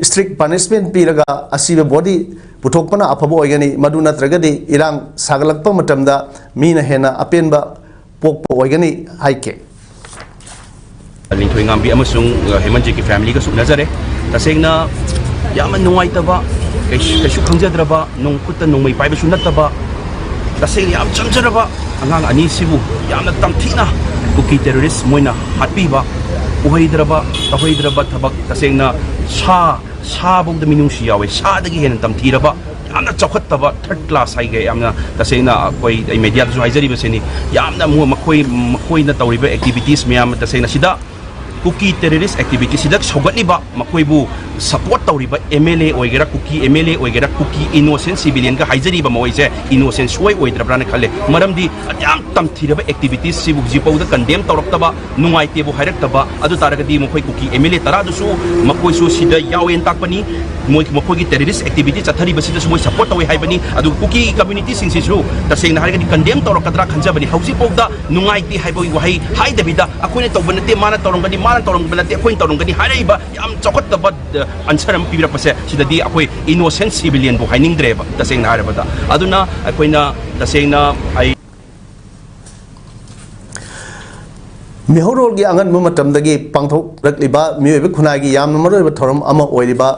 ꯏꯁꯇ꯭ꯔꯤꯛ ꯄꯅꯤꯁꯃꯦꯟ ꯄꯤꯔꯒ ꯑꯁꯤꯕ ꯕꯣꯗꯤ ꯄꯨꯊꯣꯛꯄꯅ ꯑꯐꯕ ꯑꯣꯏꯒꯅꯤ꯫ ꯃꯗꯨ ꯅꯠꯇ꯭ꯔꯒꯗꯤ ꯏꯔꯥꯡ ꯁꯥꯒꯠꯂꯛꯄ ꯃꯇꯝꯗ ꯃꯤꯅ ꯍꯦꯟꯅ ꯑꯄꯦꯟꯕ ꯄꯣꯛꯄ ꯑꯣꯏꯒꯅꯤ ꯍꯥꯏꯈꯤ꯫ ꯂꯤꯟꯊꯣꯏ ꯉꯥꯝꯕꯤ ꯑꯃꯁꯨꯡ, ꯑ, ꯍꯦꯃꯟꯖꯤꯠꯀꯤ ꯐꯦꯃꯤꯂꯤꯒꯁꯨ ꯎꯅꯖꯔꯦ꯫ ꯇꯁꯦꯡꯅ ꯌꯥꯝꯅ ꯅꯨꯡꯉꯥꯏꯇꯕ, ꯀꯩꯁꯨ, ꯀꯩꯁꯨ ꯈꯪꯖꯗ꯭ꯔꯕ, ꯅꯣꯡ ꯈꯨꯠꯇ ꯅꯣꯡꯃꯩ ꯄꯥꯏꯕꯁꯨ ꯅꯠꯇꯕ, ꯇꯁꯦꯡꯅ ꯌꯥꯝ ꯆꯝꯖꯔꯕ ꯑꯉꯥꯡ ꯑꯅꯤꯁꯤꯕꯨ ꯌꯥꯝꯅ ꯇꯝꯊꯤꯅ ꯀꯨꯀꯤ ꯇꯦꯔꯣꯔꯤꯁ ꯃꯣꯏꯅ ꯍꯥꯠꯄꯤꯕ, ꯎꯍꯩꯗ꯭ꯔꯕ ꯇꯧꯍꯩꯗ꯭ꯔꯕ ꯊꯕꯛ꯫ ꯇꯁꯦꯡꯅ ꯁꯥ, ꯁꯥꯐꯧꯗ ꯃꯤꯅꯨꯡꯁꯤ ꯌꯥꯎꯋꯦ, ꯁꯥꯗꯒꯤ ꯍꯦꯟꯅ ꯇꯝꯊꯤꯔꯕ, ꯌꯥꯝꯅ ꯆꯥꯎꯈꯠꯇꯕ, ꯊꯥꯔꯠ ꯀ꯭ꯂꯥꯁ ꯍꯥꯏꯒꯦ꯫ ꯌꯥꯝꯅ ꯇꯁꯦꯡꯅ ꯑꯩꯈꯣꯏ, ꯑꯩ ꯃꯦꯗꯤꯌꯥꯗꯁꯨ ꯍꯥꯏꯖꯔꯤꯕꯁꯤꯅꯤ, ꯌꯥꯝꯅ ꯃꯣ-, ꯃꯈꯣꯏ, ꯃꯈꯣꯏꯅ ꯇꯧꯔꯤꯕ ꯑꯦꯛꯇꯤꯚꯤꯇꯤꯁ ꯃꯌꯥꯝ, ꯇꯁꯦꯡꯅ ꯁꯤꯗ ꯀꯨꯀꯤ ꯇꯦꯔꯣꯔꯤꯁ ꯑꯦꯛꯇꯤꯚꯤꯇꯤꯁꯤꯗ ꯁꯧꯒꯠꯂꯤꯕ, ꯃꯈꯣꯏꯕꯨ ꯁꯄꯣꯔꯠ ꯇꯧꯔꯤꯕ ꯑꯦꯝ ꯑꯦꯜ ꯑꯦ ꯑꯣꯏꯒꯦꯔꯥ, ꯀꯨꯀꯤ ꯑꯦꯝ ꯑꯦꯜ ꯑꯦ ꯑꯣꯏꯒꯦꯔꯥ, ꯀꯨꯀꯤ ꯏꯅꯣꯁꯦꯟ ꯁꯤꯚꯤꯂꯤꯌꯟꯒ ꯍꯥꯏꯖꯔꯤꯕ ꯃꯈꯣꯏꯁꯦ ꯏꯅꯣꯁꯦꯟ ꯁꯣꯏ ꯑꯣꯏꯗ꯭ꯔꯕ꯭ꯔꯥꯅ ꯈꯜꯂꯦ꯫ ꯃꯔꯝꯗꯤ ꯌꯥꯝ ꯇꯝꯊꯤꯔꯕ ꯑꯦꯛꯇꯤꯚꯤꯇꯤꯁꯁꯤꯕꯨ ꯍꯧꯖꯤꯛꯐꯥꯎꯗ ꯀꯟꯗꯦꯝ ꯇꯧꯔꯛꯇꯕ, ꯅꯨꯡꯉꯥꯏꯇꯦꯕꯨ ꯍꯥꯏꯔꯛꯇꯕ, ꯑꯗꯨ ꯇꯥꯔꯒꯗꯤ ꯃꯈꯣꯏ ꯀꯨꯀꯤ ꯑꯦꯝ ꯑꯦꯜ ꯑꯦ ꯇꯔꯥꯗꯨꯁꯨ ꯃꯈꯣꯏꯁꯨ ꯁꯤꯗ ꯌꯥꯎꯋꯦꯅ ꯇꯥꯛꯄꯅꯤ꯫ ꯃꯣꯏ, ꯃꯈꯣꯏꯒꯤ ꯇꯦꯔꯣꯔꯤꯁ ꯑꯦꯛꯇꯤꯚꯤꯇꯤ ꯆꯠꯊꯔꯤꯕꯁꯤꯗꯁꯨ ꯃꯣꯏ ꯁꯄꯣꯔꯠ ꯇꯧꯋꯦ ꯍꯥꯏꯕꯅꯤ꯫ ꯑꯗꯨ ꯀꯨꯀꯤ ꯀꯝꯃ꯭ꯌꯨꯅꯤꯇꯤꯁꯤꯡꯁꯤꯁꯨ ꯇꯁꯦꯡꯅ ꯍꯥꯏꯔꯒꯗꯤ ꯀꯟꯗꯦꯝ ꯇꯧꯔꯛꯀꯗ꯭ꯔꯥ ꯈꯟꯖꯕꯅꯤ꯫ ꯍꯧꯖꯤꯛꯐꯥꯎꯗ ꯅꯨꯡꯉꯥꯏꯇꯦ ꯍꯥꯏꯕꯒꯤ ꯋꯥꯍꯩ ꯍꯥꯏꯗꯕꯤꯗ, "ꯑꯩꯈꯣꯏꯅ ꯇꯧꯕ ꯅꯠꯇꯦ, ꯃꯥꯅ ꯇꯧꯔꯝꯒꯅꯤ, ꯃꯥꯅ ꯇꯧꯔꯝꯕ ꯅꯠꯇꯦ, ꯑꯩꯈꯣꯏꯅ ꯇꯧꯔꯝꯒꯅꯤ" ꯍꯥꯏꯔꯛꯏꯕ ꯌꯥꯝ ꯆꯥꯎꯈꯠꯇꯕ, ꯑ, ꯑꯟꯁꯔ ꯑꯃ ꯄꯤꯕꯤꯔꯛꯄꯁꯦ, ꯁꯤꯗꯗꯤ ꯑꯩꯈꯣꯏ ꯏꯅꯣꯁꯦꯟ ꯁꯤꯚꯤꯂꯤꯌꯟꯕꯨ ꯍꯥꯏꯅꯤꯡꯗ꯭ꯔꯦꯕ꯫ ꯇꯁꯦꯡꯅ ꯍꯥꯏꯔꯕꯗ, ꯑꯗꯨꯅ ꯑꯩꯈꯣꯏꯅ ꯇꯁꯦꯡꯅ ꯑꯩ ꯃꯤꯍꯧꯔꯣꯜꯒꯤ ꯑꯉꯟꯕ ꯃꯇꯝꯗꯒꯤ ꯄꯥꯡꯊꯣꯛꯂꯛꯂꯤꯕ ꯃꯤꯑꯣꯏꯕ ꯈꯨꯟꯅꯥꯏꯒꯤ ꯌꯥꯝꯅ ꯃꯔꯨꯑꯣꯏꯕ ꯊꯧꯔꯝ ꯑꯃ ꯑꯣꯏꯔꯤꯕ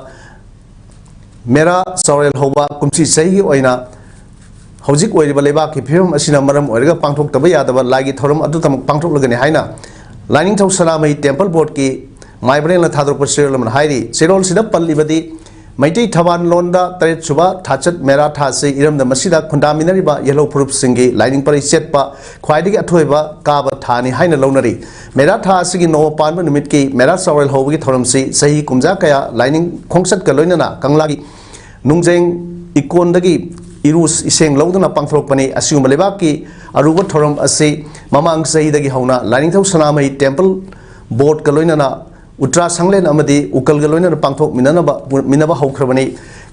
ꯃꯦꯔꯥ ꯆꯥꯎꯔꯦꯜ ꯍꯧꯕ ꯀꯨꯝꯁꯤ ꯆꯍꯤꯒꯤ ꯑꯣꯏꯅ ꯍꯧꯖꯤꯛ ꯑꯣꯏꯔꯤꯕ ꯂꯩꯕꯥꯛꯀꯤ ꯐꯤꯕꯝ ꯑꯁꯤꯅ ꯃꯔꯝ ꯑꯣꯏꯔꯒ ꯄꯥꯡꯊꯣꯛꯇꯕ ꯌꯥꯗꯕ ꯂꯥꯏꯒꯤ ꯊꯧꯔꯝ ꯑꯗꯨꯇꯃꯛ ꯄꯥꯡꯊꯣꯛꯂꯒꯅꯤ ꯍꯥꯏꯅ ꯂꯥꯏꯅꯤꯡꯊꯧ ꯁꯅꯥꯃꯍꯤ ꯇꯦꯝꯄꯜ ꯕꯣꯔꯗꯀꯤ ꯃꯥꯏꯕꯔꯦꯜꯅ ꯊꯥꯗꯣꯔꯛꯄ ꯆꯦꯔꯣꯜ ꯑꯃꯅ ꯍꯥꯏꯔꯤ, ꯆꯦꯔꯣꯜꯁꯤꯗ ꯄꯜꯂꯤꯕꯗꯤ ꯃꯩꯇꯩ ꯊꯕꯥꯟ ꯂꯣꯟꯗ ꯇꯔꯦꯠ ꯁꯨꯕ ꯊꯥꯆꯠ ꯃꯦꯔꯥ ꯊꯥ ꯑꯁꯤ ꯏꯔꯝꯗꯝ ꯑꯁꯤꯗ ꯈꯨꯟꯗꯥꯃꯤꯟꯅꯔꯤꯕ ꯌꯦꯜꯍꯧ ꯐꯨꯔꯨꯞꯁꯤꯡꯒꯤ ꯂꯥꯏꯅꯤꯡ ꯄꯔꯩ ꯆꯦꯠꯄ ꯈ꯭ꯋꯥꯏꯗꯒꯤ ꯑꯊꯣꯏꯕ ꯀꯥꯕ ꯊꯥꯅꯤ ꯍꯥꯏꯅ ꯂꯧꯅꯔꯤ꯫ ꯃꯦꯔꯥ ꯊꯥ ꯑꯁꯤꯒꯤ ꯅꯣꯡꯃ ꯄꯥꯟꯕ ꯅꯨꯃꯤꯠꯀꯤ ꯃꯦꯔꯥ ꯆꯥꯎꯔꯦꯜ ꯍꯧꯕꯒꯤ ꯊꯧꯔꯝꯁꯤ ꯆꯍꯤ ꯀꯨꯝꯖꯥ ꯀꯌꯥ ꯂꯥꯏꯅꯤꯡ ꯈꯣꯡꯆꯠꯀ ꯂꯣꯏꯅꯅ ꯀꯪꯂꯥꯒꯤ ꯅꯨꯡꯖꯦꯡ ꯏꯀꯣꯟꯗꯒꯤ ꯏꯔꯨ ꯏꯁꯦꯡ ꯂꯧꯗꯨꯅ ꯄꯥꯡꯊꯣꯔꯛꯄꯅꯤ꯫ ꯑꯁꯤꯒꯨꯝꯕ ꯂꯩꯕꯥꯛꯀꯤ ꯑꯔꯨꯕ ꯊꯧꯔꯝ ꯑꯁꯤ ꯃꯃꯥꯡ ꯆꯍꯤꯗꯒꯤ ꯍꯧꯅ ꯂꯥꯏꯅꯤꯡꯊꯧ ꯁꯅꯥꯃꯍꯤ ꯇꯦꯝꯄꯜ ꯕꯣꯔꯗꯀ ꯂꯣꯏꯅꯅ ꯎꯇ꯭ꯔꯥ ꯁꯪꯂꯦꯟ ꯑꯃꯗꯤ ꯎꯀꯜꯒ ꯂꯣꯏꯅꯅ ꯄꯥꯡꯊꯣꯛꯃꯤꯟꯅꯅꯕ ꯃꯤꯟꯅꯕ ꯍꯧꯈ꯭ꯔꯕꯅꯤ꯫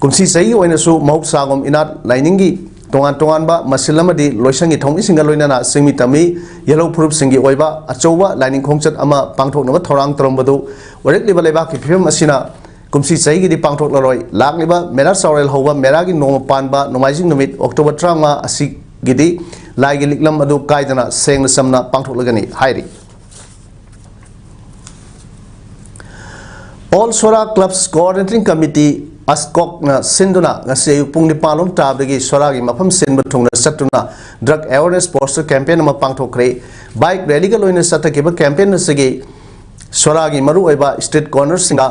ꯀꯨꯝꯁꯤ ꯆꯍꯤꯒꯤ ꯑꯣꯏꯅꯁꯨ ꯃꯍꯧꯁꯥꯒꯨꯝ ꯏꯅꯥꯠ ꯂꯥꯏꯅꯤꯡꯒꯤ ꯇꯣꯉꯥꯟ ꯇꯣꯉꯥꯟꯕ ꯃꯁꯤꯜ ꯑꯃꯗꯤ ꯂꯣꯏꯁꯪꯒꯤ ꯊꯧꯃꯤꯁꯤꯡꯒ ꯂꯣꯏꯅꯅ ꯆꯤꯡꯃꯤ ꯇꯝꯃꯤ ꯌꯦꯜꯍꯧ ꯐꯨꯔꯨꯞꯁꯤꯡꯒꯤ ꯑꯣꯏꯕ ꯑꯆꯧꯕ ꯂꯥꯏꯅꯤꯡ ꯈꯣꯡꯆꯠ ꯑꯃ ꯄꯥꯡꯊꯣꯛꯅꯕ ꯊꯧꯔꯥꯡ ꯇꯧꯔꯝꯕꯗꯨ ꯑꯣꯏꯔꯛꯂꯤꯕ ꯂꯩꯕꯥꯛꯀꯤ ꯐꯤꯕꯝ ꯑꯁꯤꯅ ꯀꯨꯝꯁꯤ ꯆꯍꯤꯒꯤꯗꯤ ꯄꯥꯡꯊꯣꯛꯂꯔꯣꯏ꯫ ꯂꯥꯛꯂꯤꯕ ꯃꯦꯔꯥ ꯆꯥꯎꯔꯦꯜ ꯍꯧꯕ ꯃꯦꯔꯥꯒꯤ ꯅꯣꯡꯃ ꯄꯥꯟꯕ ꯅꯣꯡꯃꯥꯏꯖꯤꯡ ꯅꯨꯃꯤꯠ ꯑꯣꯛꯇꯣꯕꯔ ꯇꯔꯥꯃꯉꯥ ꯑꯁꯤꯒꯤꯗꯤ ꯂꯥꯏꯒꯤ ꯂꯤꯛꯂꯝ ꯑꯗꯨ ꯀꯥꯏꯗꯅ ꯁꯦꯡꯅ ꯆꯝꯅ ꯄꯥꯡꯊꯣꯛꯂꯒꯅꯤ ꯍꯥꯏꯔꯤ꯫ ꯑꯣꯜ ꯁꯣꯔꯥ ꯀ꯭ꯂꯕꯁ ꯀꯣꯑꯣꯔꯗꯤꯅꯦꯇꯤꯡ ꯀꯃꯤꯇꯤ, ꯑꯁꯀꯣꯛꯅ ꯁꯤꯟꯗꯨꯅ ꯉꯁꯤ ꯑꯌꯨꯛ ꯄꯨꯡ ꯅꯤꯄꯥꯟ ꯂꯣꯝ ꯇꯥꯕꯗꯒꯤ ꯁꯣꯔꯥꯒꯤ ꯃꯐꯝ ꯁꯤꯟꯕ ꯊꯨꯡꯅ ꯆꯠꯇꯨꯅ ꯗ꯭ꯔꯒ ꯑꯦꯋꯦꯔꯅꯦꯁ ꯄꯣꯁꯇꯔ ꯀꯦꯝꯄꯦꯟ ꯑꯃ ꯄꯥꯡꯊꯣꯛꯈ꯭ꯔꯦ꯫ ꯕꯥꯏꯛ ꯔꯦꯂꯤꯒ ꯂꯣꯏꯅ ꯆꯠꯊꯈꯤꯕ ꯀꯦꯝꯄꯦꯟ ꯑꯁꯤꯒꯤ ꯁꯣꯔꯥꯒꯤ ꯃꯔꯨꯑꯣꯏꯕ ꯁ꯭ꯇ꯭ꯔꯤꯠ ꯀꯣꯔꯅꯔꯁꯤꯡꯗ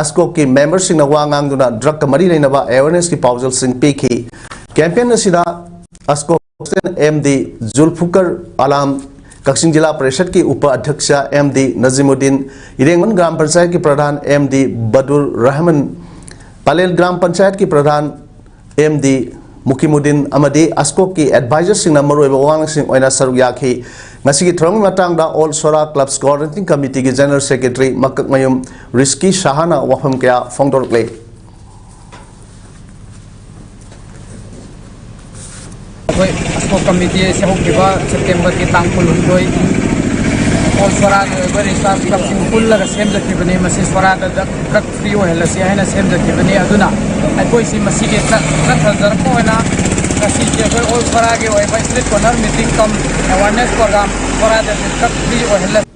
ꯑꯁꯀꯣꯛꯀꯤ ꯃꯦꯝꯕꯔꯁꯤꯡꯅ ꯋꯥ ꯉꯥꯡꯗꯨꯅ ꯗ꯭ꯔꯒꯀ ꯃꯔꯤ ꯂꯩꯅꯕ ꯑꯦꯋꯦꯔꯅꯦꯁꯀꯤ ꯄꯥꯎꯖꯦꯜꯁꯤꯡ ꯄꯤꯈꯤ꯫ ꯀꯦꯝꯄꯦꯟ ꯑꯁꯤꯗ ꯑꯁꯀꯣꯛ president M D Zulfikar Alam, Kakching zila ꯄꯔꯤꯁꯠꯀꯤ ꯎꯄ ꯑꯙ꯭ꯌꯛꯁ ꯑꯦꯝ ꯗꯤ ꯅꯖꯤꯃꯨꯗꯤꯟ, ꯏꯔꯦꯡꯕꯟ ꯒ꯭ꯔꯥꯝ ꯄꯟꯆꯥꯌꯠꯀꯤ ꯄ꯭ꯔꯙꯥꯟ ꯑꯦꯝ ꯗꯤ ꯕꯗꯨꯔ ꯔꯍꯃꯟ, ꯄꯂꯦꯜ ꯒ꯭ꯔꯥꯝ ꯄꯟꯆꯥꯌꯠꯀꯤ ꯄ꯭ꯔꯙꯥꯟ ꯑꯦꯝ ꯗꯤ ꯃꯨꯀꯤꯃꯨꯗꯤꯟ ꯑꯃꯗꯤ ꯑꯁꯀꯣꯛꯀꯤ ꯑꯦꯗꯚꯥꯏꯖꯔꯁꯤꯡꯅ ꯃꯔꯨꯑꯣꯏꯕ ꯋꯥꯉꯥꯡꯁꯤꯡ ꯑꯣꯏꯅ ꯁꯔꯨꯛ ꯌꯥꯈꯤ꯫ ꯉꯁꯤꯒꯤ ꯊꯧꯔꯝꯒꯤ ꯃꯇꯥꯡꯗ ꯑꯣꯜ ꯁꯣꯔꯥ ꯀ꯭ꯂꯕꯁ ꯀꯣꯑꯣꯔꯗꯤꯅꯦꯇꯤꯡ ꯀꯃꯤꯇꯤꯒꯤ ꯖꯦꯅꯔꯦꯜ ꯁꯦꯀ꯭ꯔꯦꯇꯔꯤ ꯃꯀꯛꯃꯌꯨꯝ ꯔꯤꯁꯀꯤ ꯁꯍꯥꯅ ꯋꯥꯐꯝ ꯀꯌꯥ ꯐꯣꯡꯗꯣꯔꯛꯂꯦ꯫ ꯑꯩꯈꯣꯏ ꯑꯁꯀꯣꯛ ꯀꯃꯤꯇꯤ ꯑꯁꯤ ꯍꯧꯈꯤꯕ ꯁꯦꯞꯇꯦꯝꯕꯔꯒꯤ ꯇꯥꯡ ꯀꯨꯟꯍꯨꯝꯗꯣꯏ ꯑꯣꯜ ꯁꯣꯔꯥꯒꯤ ꯑꯣꯏꯕ ꯔꯤꯁꯥꯔꯁ ꯀ꯭ꯂꯕꯁꯤꯡ ꯄꯨꯜꯂꯒ ꯁꯦꯝꯖꯈꯤꯕꯅꯤ꯫ ꯃꯁꯤ ꯁꯣꯔꯥꯗ ꯗ꯭ꯔꯒ ꯐ꯭ꯔꯤ ꯑꯣꯏꯍꯜꯂꯁꯤ ꯍꯥꯏꯅ ꯁꯦꯝꯖꯈꯤꯕꯅꯤ꯫ ꯑꯗꯨꯅ ꯑꯩꯈꯣꯏꯁꯤ ꯃꯁꯤꯒꯤ ꯆꯠ-, ꯆꯠꯊꯖꯔꯛꯄ ꯑꯣꯏꯅ ꯉꯁꯤꯁꯦ ꯑꯩꯈꯣꯏ ꯑꯣꯜ ꯁꯣꯔꯥꯒꯤ ꯑꯣꯏꯕ ꯁ꯭ꯇ꯭ꯔꯤꯠ ꯀꯣꯔꯅꯔ ꯃꯤꯇꯤꯡ ꯀꯝ ꯑꯦꯋꯥꯔꯅꯦꯁ ꯄ꯭ꯔꯣꯒ꯭ꯔꯥꯝ ꯁꯣꯔꯥꯗ ꯗ꯭ꯔꯒ ꯐ꯭ꯔꯤ ꯑꯣꯏꯍꯜꯂꯁꯤ꯫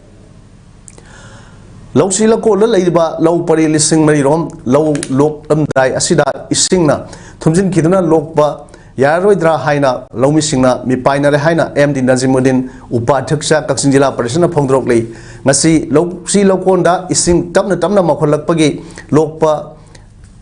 ꯂꯧꯁꯤ ꯂꯧꯀꯣꯜꯗ ꯂꯩꯔꯤꯕ ꯂꯧ ꯄꯔꯤ ꯂꯤꯁꯤꯡ ꯃꯔꯤ ꯔꯣꯝ ꯂꯧ ꯂꯣꯛꯂꯝꯗꯥꯏ ꯑꯁꯤꯗ ꯏꯁꯤꯡꯅ ꯊꯨꯝꯖꯤꯟꯈꯤꯗꯨꯅ ꯂꯣꯛꯄ ꯌꯥꯔꯔꯣꯏꯗ꯭ꯔꯥ ꯍꯥꯏꯅ ꯂꯧꯃꯤꯁꯤꯡꯅ ꯃꯤꯄꯥꯏꯅꯔꯦ ꯍꯥꯏꯅ ꯑꯦꯝ ꯗꯤ ꯅꯖꯤꯃꯨꯗꯤꯟ, ꯎꯄꯥꯙ꯭ꯌꯛꯁ, ꯀꯛꯆꯤꯡ ꯖꯤꯂꯥ ꯄꯔꯤꯁꯗꯅ ꯐꯣꯡꯗꯣꯔꯛꯂꯤ꯫ ꯉꯁꯤ ꯂꯧꯁꯤ ꯂꯧꯀꯣꯟꯗ ꯏꯁꯤꯡ ꯇꯞꯅ ꯇꯞꯅ ꯃꯣꯠꯍꯜꯂꯛꯄꯒꯤ ꯂꯣꯛꯄ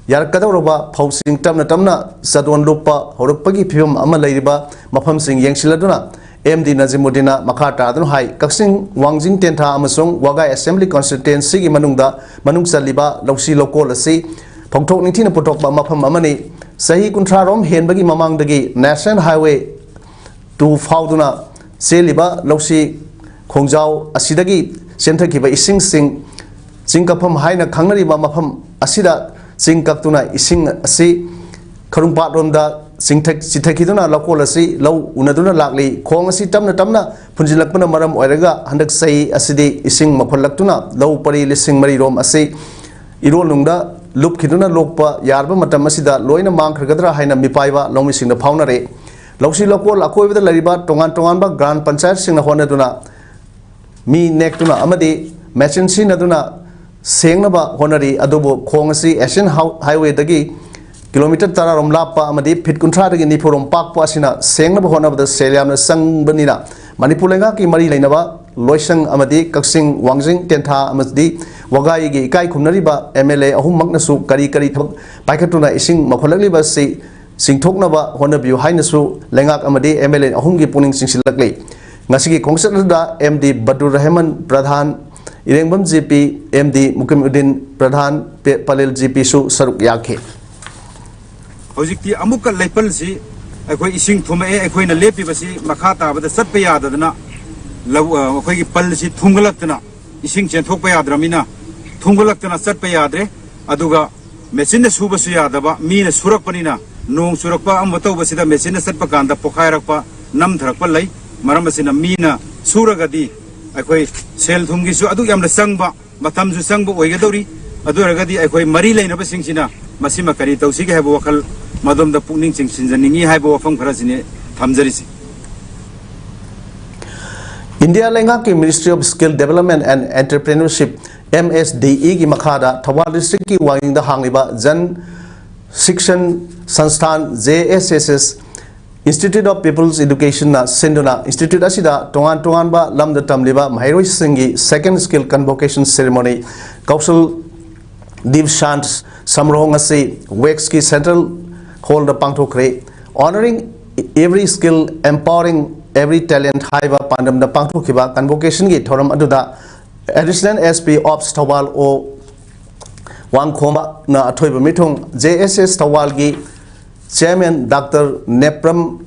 ꯌꯥꯔꯛꯀꯗꯧꯔꯕ ꯐꯧꯁꯤꯡ ꯇꯞꯅ ꯇꯞꯅ ꯆꯗꯣꯟ ꯂꯨꯞꯄ ꯍꯧꯔꯛꯄꯒꯤ ꯐꯤꯕꯝ ꯑꯃ ꯂꯩꯔꯤꯕ ꯃꯐꯝꯁꯤꯡ ꯌꯦꯡꯁꯤꯜꯂꯗꯨꯅ ꯑꯦꯝ ꯗꯤ ꯅꯖꯤꯃꯨꯗꯤꯟꯅ ꯃꯈꯥ ꯇꯥꯗꯨꯅ ꯍꯥꯏ, ꯀꯛꯆꯤꯡ, ꯋꯥꯡꯖꯤꯡ ꯇꯦꯟꯊꯥ ꯑꯃꯁꯨꯡ ꯋꯥꯒꯥꯏ ꯑꯦꯁꯦꯝꯕ꯭ꯂꯤ ꯀꯟꯁꯇꯤꯇ꯭ꯋꯦꯟꯁꯤꯒꯤ ꯃꯅꯨꯡꯗ ꯃꯅꯨꯡ ꯆꯜꯂꯤꯕ ꯂꯧꯁꯤ ꯂꯧꯀꯣꯜ ꯑꯁꯤ ꯐꯧꯊꯣꯛ ꯅꯤꯡꯊꯤꯅ ꯄꯨꯊꯣꯛꯄ ꯃꯐꯝ ꯑꯃꯅꯤ꯫ ꯆꯍꯤ ꯀꯨꯟꯊ꯭ꯔꯥ ꯔꯣꯝ ꯍꯦꯟꯕꯒꯤ ꯃꯃꯥꯡꯗꯒꯤ ꯅꯦꯁꯅꯦꯜ ꯍꯥꯏꯋꯦ ꯇꯨ ꯐꯥꯎꯗꯨꯅ ꯆꯦꯜꯂꯤꯕ ꯂꯧꯁꯤ ꯈꯣꯡꯖꯥꯎ ꯑꯁꯤꯗꯒꯤ ꯆꯦꯟꯊꯈꯤꯕ ꯏꯁꯤꯡꯁꯤꯡ ꯆꯤꯡ ꯀꯛꯐꯝ ꯍꯥꯏꯅ ꯈꯪꯅꯔꯤꯕ ꯃꯐꯝ ꯑꯁꯤꯗ ꯆꯤꯡ ꯀꯛꯇꯨꯅ ꯏꯁꯤꯡ ꯑꯁꯤ ꯈꯔꯨꯡꯄꯥꯠꯔꯣꯝꯗ ꯆꯤꯡꯊ-, ꯆꯤꯊꯈꯤꯗꯨꯅ ꯂꯧꯀꯣꯜ ꯑꯁꯤ ꯂꯧ ꯎꯅꯗꯨꯅ ꯂꯥꯛꯂꯤ꯫ ꯈꯣꯡ ꯑꯁꯤ ꯇꯞꯅ ꯇꯞꯅ ꯐꯨꯟꯖꯤꯜꯂꯛꯄꯅ ꯃꯔꯝ ꯑꯣꯏꯔꯒ ꯍꯟꯗꯛ ꯆꯍꯤ ꯑꯁꯤꯗꯤ ꯏꯁꯤꯡ ꯃꯣꯠꯍꯜꯂꯛꯇꯨꯅ ꯂꯧ ꯄꯔꯤ ꯂꯤꯁꯤꯡ ꯃꯔꯤ ꯔꯣꯝ ꯑꯁꯤ ꯏꯔꯣꯜꯅꯨꯡꯗ ꯂꯨꯞꯈꯤꯗꯨꯅ ꯂꯣꯛꯄ ꯌꯥꯔꯕ ꯃꯇꯝ ꯑꯁꯤꯗ ꯂꯣꯏꯅ ꯃꯥꯡꯈ꯭ꯔꯒꯗ꯭ꯔꯥ ꯍꯥꯏꯅ ꯃꯤꯄꯥꯏꯕ ꯂꯧꯃꯤꯁꯤꯡꯅ ꯐꯥꯎꯅꯔꯦ꯫ ꯂꯧꯁꯤ ꯂꯧꯀꯣꯜ ꯑꯀꯣꯏꯕꯗ ꯂꯩꯔꯤꯕ ꯇꯣꯉꯥꯟ ꯇꯣꯉꯥꯟꯕ ꯒ꯭ꯔꯥꯝ ꯄꯟꯆꯥꯌꯠꯁꯤꯡꯅ ꯍꯣꯠꯅꯗꯨꯅ ꯃꯤ ꯅꯦꯛꯇꯨꯅ ꯑꯃꯗꯤ ꯃꯦꯆꯤꯟ ꯁꯤꯖꯤꯟꯅꯗꯨꯅ ꯁꯦꯡꯅꯕ ꯍꯣꯠꯅꯔꯤ꯫ ꯑꯗꯨꯕꯨ ꯈꯣꯡ ꯑꯁꯤ ꯑꯦꯁꯤꯌꯥꯟ ꯍꯥꯎ-, ꯍꯥꯏꯋꯦꯗꯒꯤ ꯀꯤꯂꯣꯃꯤꯇꯔ ꯇꯔꯥ ꯔꯣꯝ ꯂꯥꯞꯄ ꯑꯃꯗꯤ ꯐꯤꯠ ꯀꯨꯟꯊ꯭ꯔꯥꯗꯒꯤ ꯅꯤꯐꯨ ꯔꯣꯝ ꯄꯥꯛꯄ ꯑꯁꯤꯅ ꯁꯦꯡꯅꯕ ꯍꯣꯠꯅꯕꯗ ꯁꯦꯜ ꯌꯥꯝꯅ ꯆꯪꯕꯅꯤꯅ ꯃꯅꯤꯄꯨꯔ ꯂꯩꯉꯥꯛꯀꯤ ꯃꯔꯤ ꯂꯩꯅꯕ ꯂꯣꯏꯁꯪ ꯑꯃꯗꯤ ꯀꯛꯆꯤꯡ, ꯋꯥꯡꯖꯤꯡ, ꯇꯦꯟꯊꯥ ꯑꯃꯗꯤ ꯋꯥꯒꯥꯏꯒꯤ ꯏꯀꯥꯏ ꯈꯨꯝꯅꯔꯤꯕ ꯑꯦꯝ ꯑꯦꯜ ꯑꯦ ꯑꯍꯨꯝꯃꯛꯅꯁꯨ ꯀꯔꯤ ꯀꯔꯤ ꯊꯕꯛ ꯄꯥꯏꯈꯠꯇꯨꯅ ꯏꯁꯤꯡ ꯃꯣꯠꯍꯜꯂꯛꯂꯤꯕ ꯑꯁꯤ ꯁꯤꯡꯊꯣꯛꯅꯕ ꯍꯣꯠꯅꯕꯤꯌꯨ ꯍꯥꯏꯅꯁꯨ ꯂꯩꯉꯥꯛ ꯑꯃꯗꯤ ꯑꯦꯝ ꯑꯦꯜ ꯑꯦ ꯑꯍꯨꯝꯒꯤ ꯄꯨꯛꯅꯤꯡ ꯆꯤꯡꯁꯤꯜꯂꯛꯂꯤ꯫ ꯉꯁꯤꯒꯤ ꯈꯣꯡꯆꯠ ꯑꯗꯨꯗ ꯑꯦꯝ ꯗꯤ ꯕꯗꯨꯔ ꯔꯍꯃꯟ ꯄ꯭ꯔꯙꯥꯟ, ꯏꯔꯦꯡꯕꯝ ꯖꯤ ꯄꯤ, ꯑꯦꯝ ꯗꯤ ꯃꯨꯀꯤꯝꯎꯗꯤꯟ ꯄ꯭ꯔꯙꯥꯟ, ꯄꯦ-, ꯄꯂꯦꯜ ꯖꯤ ꯄꯤꯁꯨ ꯁꯔꯨꯛ ꯌꯥꯈꯤ꯫ ꯍꯧꯖꯤꯛꯇꯤ ꯑꯃꯨꯛꯀ ꯂꯩꯄꯜꯁꯤ ꯑꯩꯈꯣꯏ ꯏꯁꯤꯡ ꯊꯨꯝꯃꯛꯑꯦ, ꯑꯩꯈꯣꯏꯅ ꯂꯦꯞꯄꯤꯕꯁꯤ ꯃꯈꯥ ꯇꯥꯕꯗ ꯆꯠꯄ ꯌꯥꯗꯗꯅ ꯂꯧ-, ꯑ, ꯑꯩꯈꯣꯏꯒꯤ ꯄꯜꯁꯤ ꯊꯨꯝꯒꯠꯂꯛꯇꯅ ꯏꯁꯤꯡ ꯆꯦꯟꯊꯣꯛꯄ ꯌꯥꯗ꯭ꯔꯕꯅꯤꯅ ꯊꯨꯝꯒꯠꯂꯛꯇꯅ ꯆꯠꯄ ꯌꯥꯗ꯭ꯔꯦ꯫ ꯑꯗꯨꯒ ꯃꯦꯆꯤꯟꯅ ꯁꯨꯕꯁꯨ ꯌꯥꯗꯕ, ꯃꯤꯅ ꯁꯨꯔꯛꯄꯅꯤꯅ ꯅꯣꯡ ꯆꯨꯔꯛꯄ ꯑꯃ ꯇꯧꯕꯁꯤꯗ ꯃꯦꯆꯤꯟꯅ ꯆꯠꯄ ꯀꯥꯟꯗ ꯄꯣꯈꯥꯏꯔꯛꯄ, ꯅꯝꯊꯔꯛꯄ ꯂꯩ꯫ ꯃꯔꯝ ꯑꯁꯤꯅ ꯃꯤꯅ ꯁꯨꯔꯒꯗꯤ ꯑꯩꯈꯣꯏ ꯁꯦꯜ ꯊꯨꯝꯒꯤꯁꯨ ꯑꯗꯨꯛ ꯌꯥꯝꯅ ꯆꯪꯕ, ꯃꯇꯝꯁꯨ ꯆꯪꯕ ꯑꯣꯏꯒꯗꯧꯔꯤ꯫ ꯑꯗꯨ ꯑꯣꯏꯔꯒꯗꯤ ꯑꯩꯈꯣꯏ ꯃꯔꯤ ꯂꯩꯅꯕꯁꯤꯡꯁꯤꯅ ꯃꯁꯤꯃ ꯀꯔꯤ ꯇꯧꯁꯤꯒꯦ ꯍꯥꯏꯕ ꯋꯥꯈꯜ ꯃꯗꯣꯝꯗ ꯄꯨꯛꯅꯤꯡ ꯆꯤꯡꯁꯤꯟꯖꯅꯤꯡꯉꯤ ꯍꯥꯏꯕ ꯋꯥꯐꯝ ꯈꯔꯁꯤꯅꯤ ꯊꯝꯖꯔꯤꯁꯤ꯫ ꯏꯟꯗꯤꯌꯥ ꯂꯩꯉꯥꯛꯀꯤ Ministry of Skill Development and Entrepreneurship, M S D ꯏꯒꯤ ꯃꯈꯥꯗ ꯊꯧꯕꯥꯜ ꯗꯤꯁꯇ꯭ꯔꯤꯛꯀꯤ ꯋꯥꯡꯖꯤꯡꯗ ꯍꯥꯡꯂꯤꯕ ꯖꯟ ꯁꯤꯛꯁꯟ ꯁꯪꯁꯊꯥꯟ, J S S S, Institute of People's Educationꯅ ꯁꯤꯟꯗꯨꯅ ꯏꯟꯁꯇꯤꯇ꯭ꯌꯨꯠ ꯑꯁꯤꯗ ꯇꯣꯉꯥꯟ ꯇꯣꯉꯥꯟꯕ ꯂꯝꯗ ꯇꯝꯂꯤꯕ ꯃꯍꯩꯔꯣꯏꯁꯤꯡꯒꯤ second skill convocation ceremony, Kaushal ꯗꯤꯞꯁꯥꯟ ꯁꯃꯥꯔꯣꯍ ꯉꯁꯤ ꯋꯦꯛꯁꯀꯤ ꯁꯦꯟꯇ꯭ꯔꯦꯜ ꯍꯣꯜꯗ ꯄꯥꯡꯊꯣꯛꯈ꯭ꯔꯦ꯫ Honoring every skill, empowering every talent ꯍꯥꯏꯕ ꯄꯥꯟꯗꯝꯗ ꯄꯥꯡꯊꯣꯛꯈꯤꯕ ꯀꯟꯚꯣꯀꯦꯁꯟꯒꯤ ꯊꯧꯔꯝ ꯑꯗꯨꯗ ꯑꯦꯗꯤꯁꯅꯦꯜ ꯑꯦꯁ ꯄꯤ ꯑꯣꯞꯁ ꯊꯧꯕꯥꯜ ꯑꯣ ꯋꯥꯡꯈꯣꯝꯕꯅ ꯑꯊꯣꯏꯕ ꯃꯤꯊꯨꯡ, ꯖꯦ ꯑꯦꯁ ꯑꯦꯁ ꯊꯧꯕꯥꯜꯒꯤ ꯆꯤꯌꯔꯃꯦꯟ ꯗꯥꯛꯇꯔ ꯅꯦꯄ꯭ꯔꯝ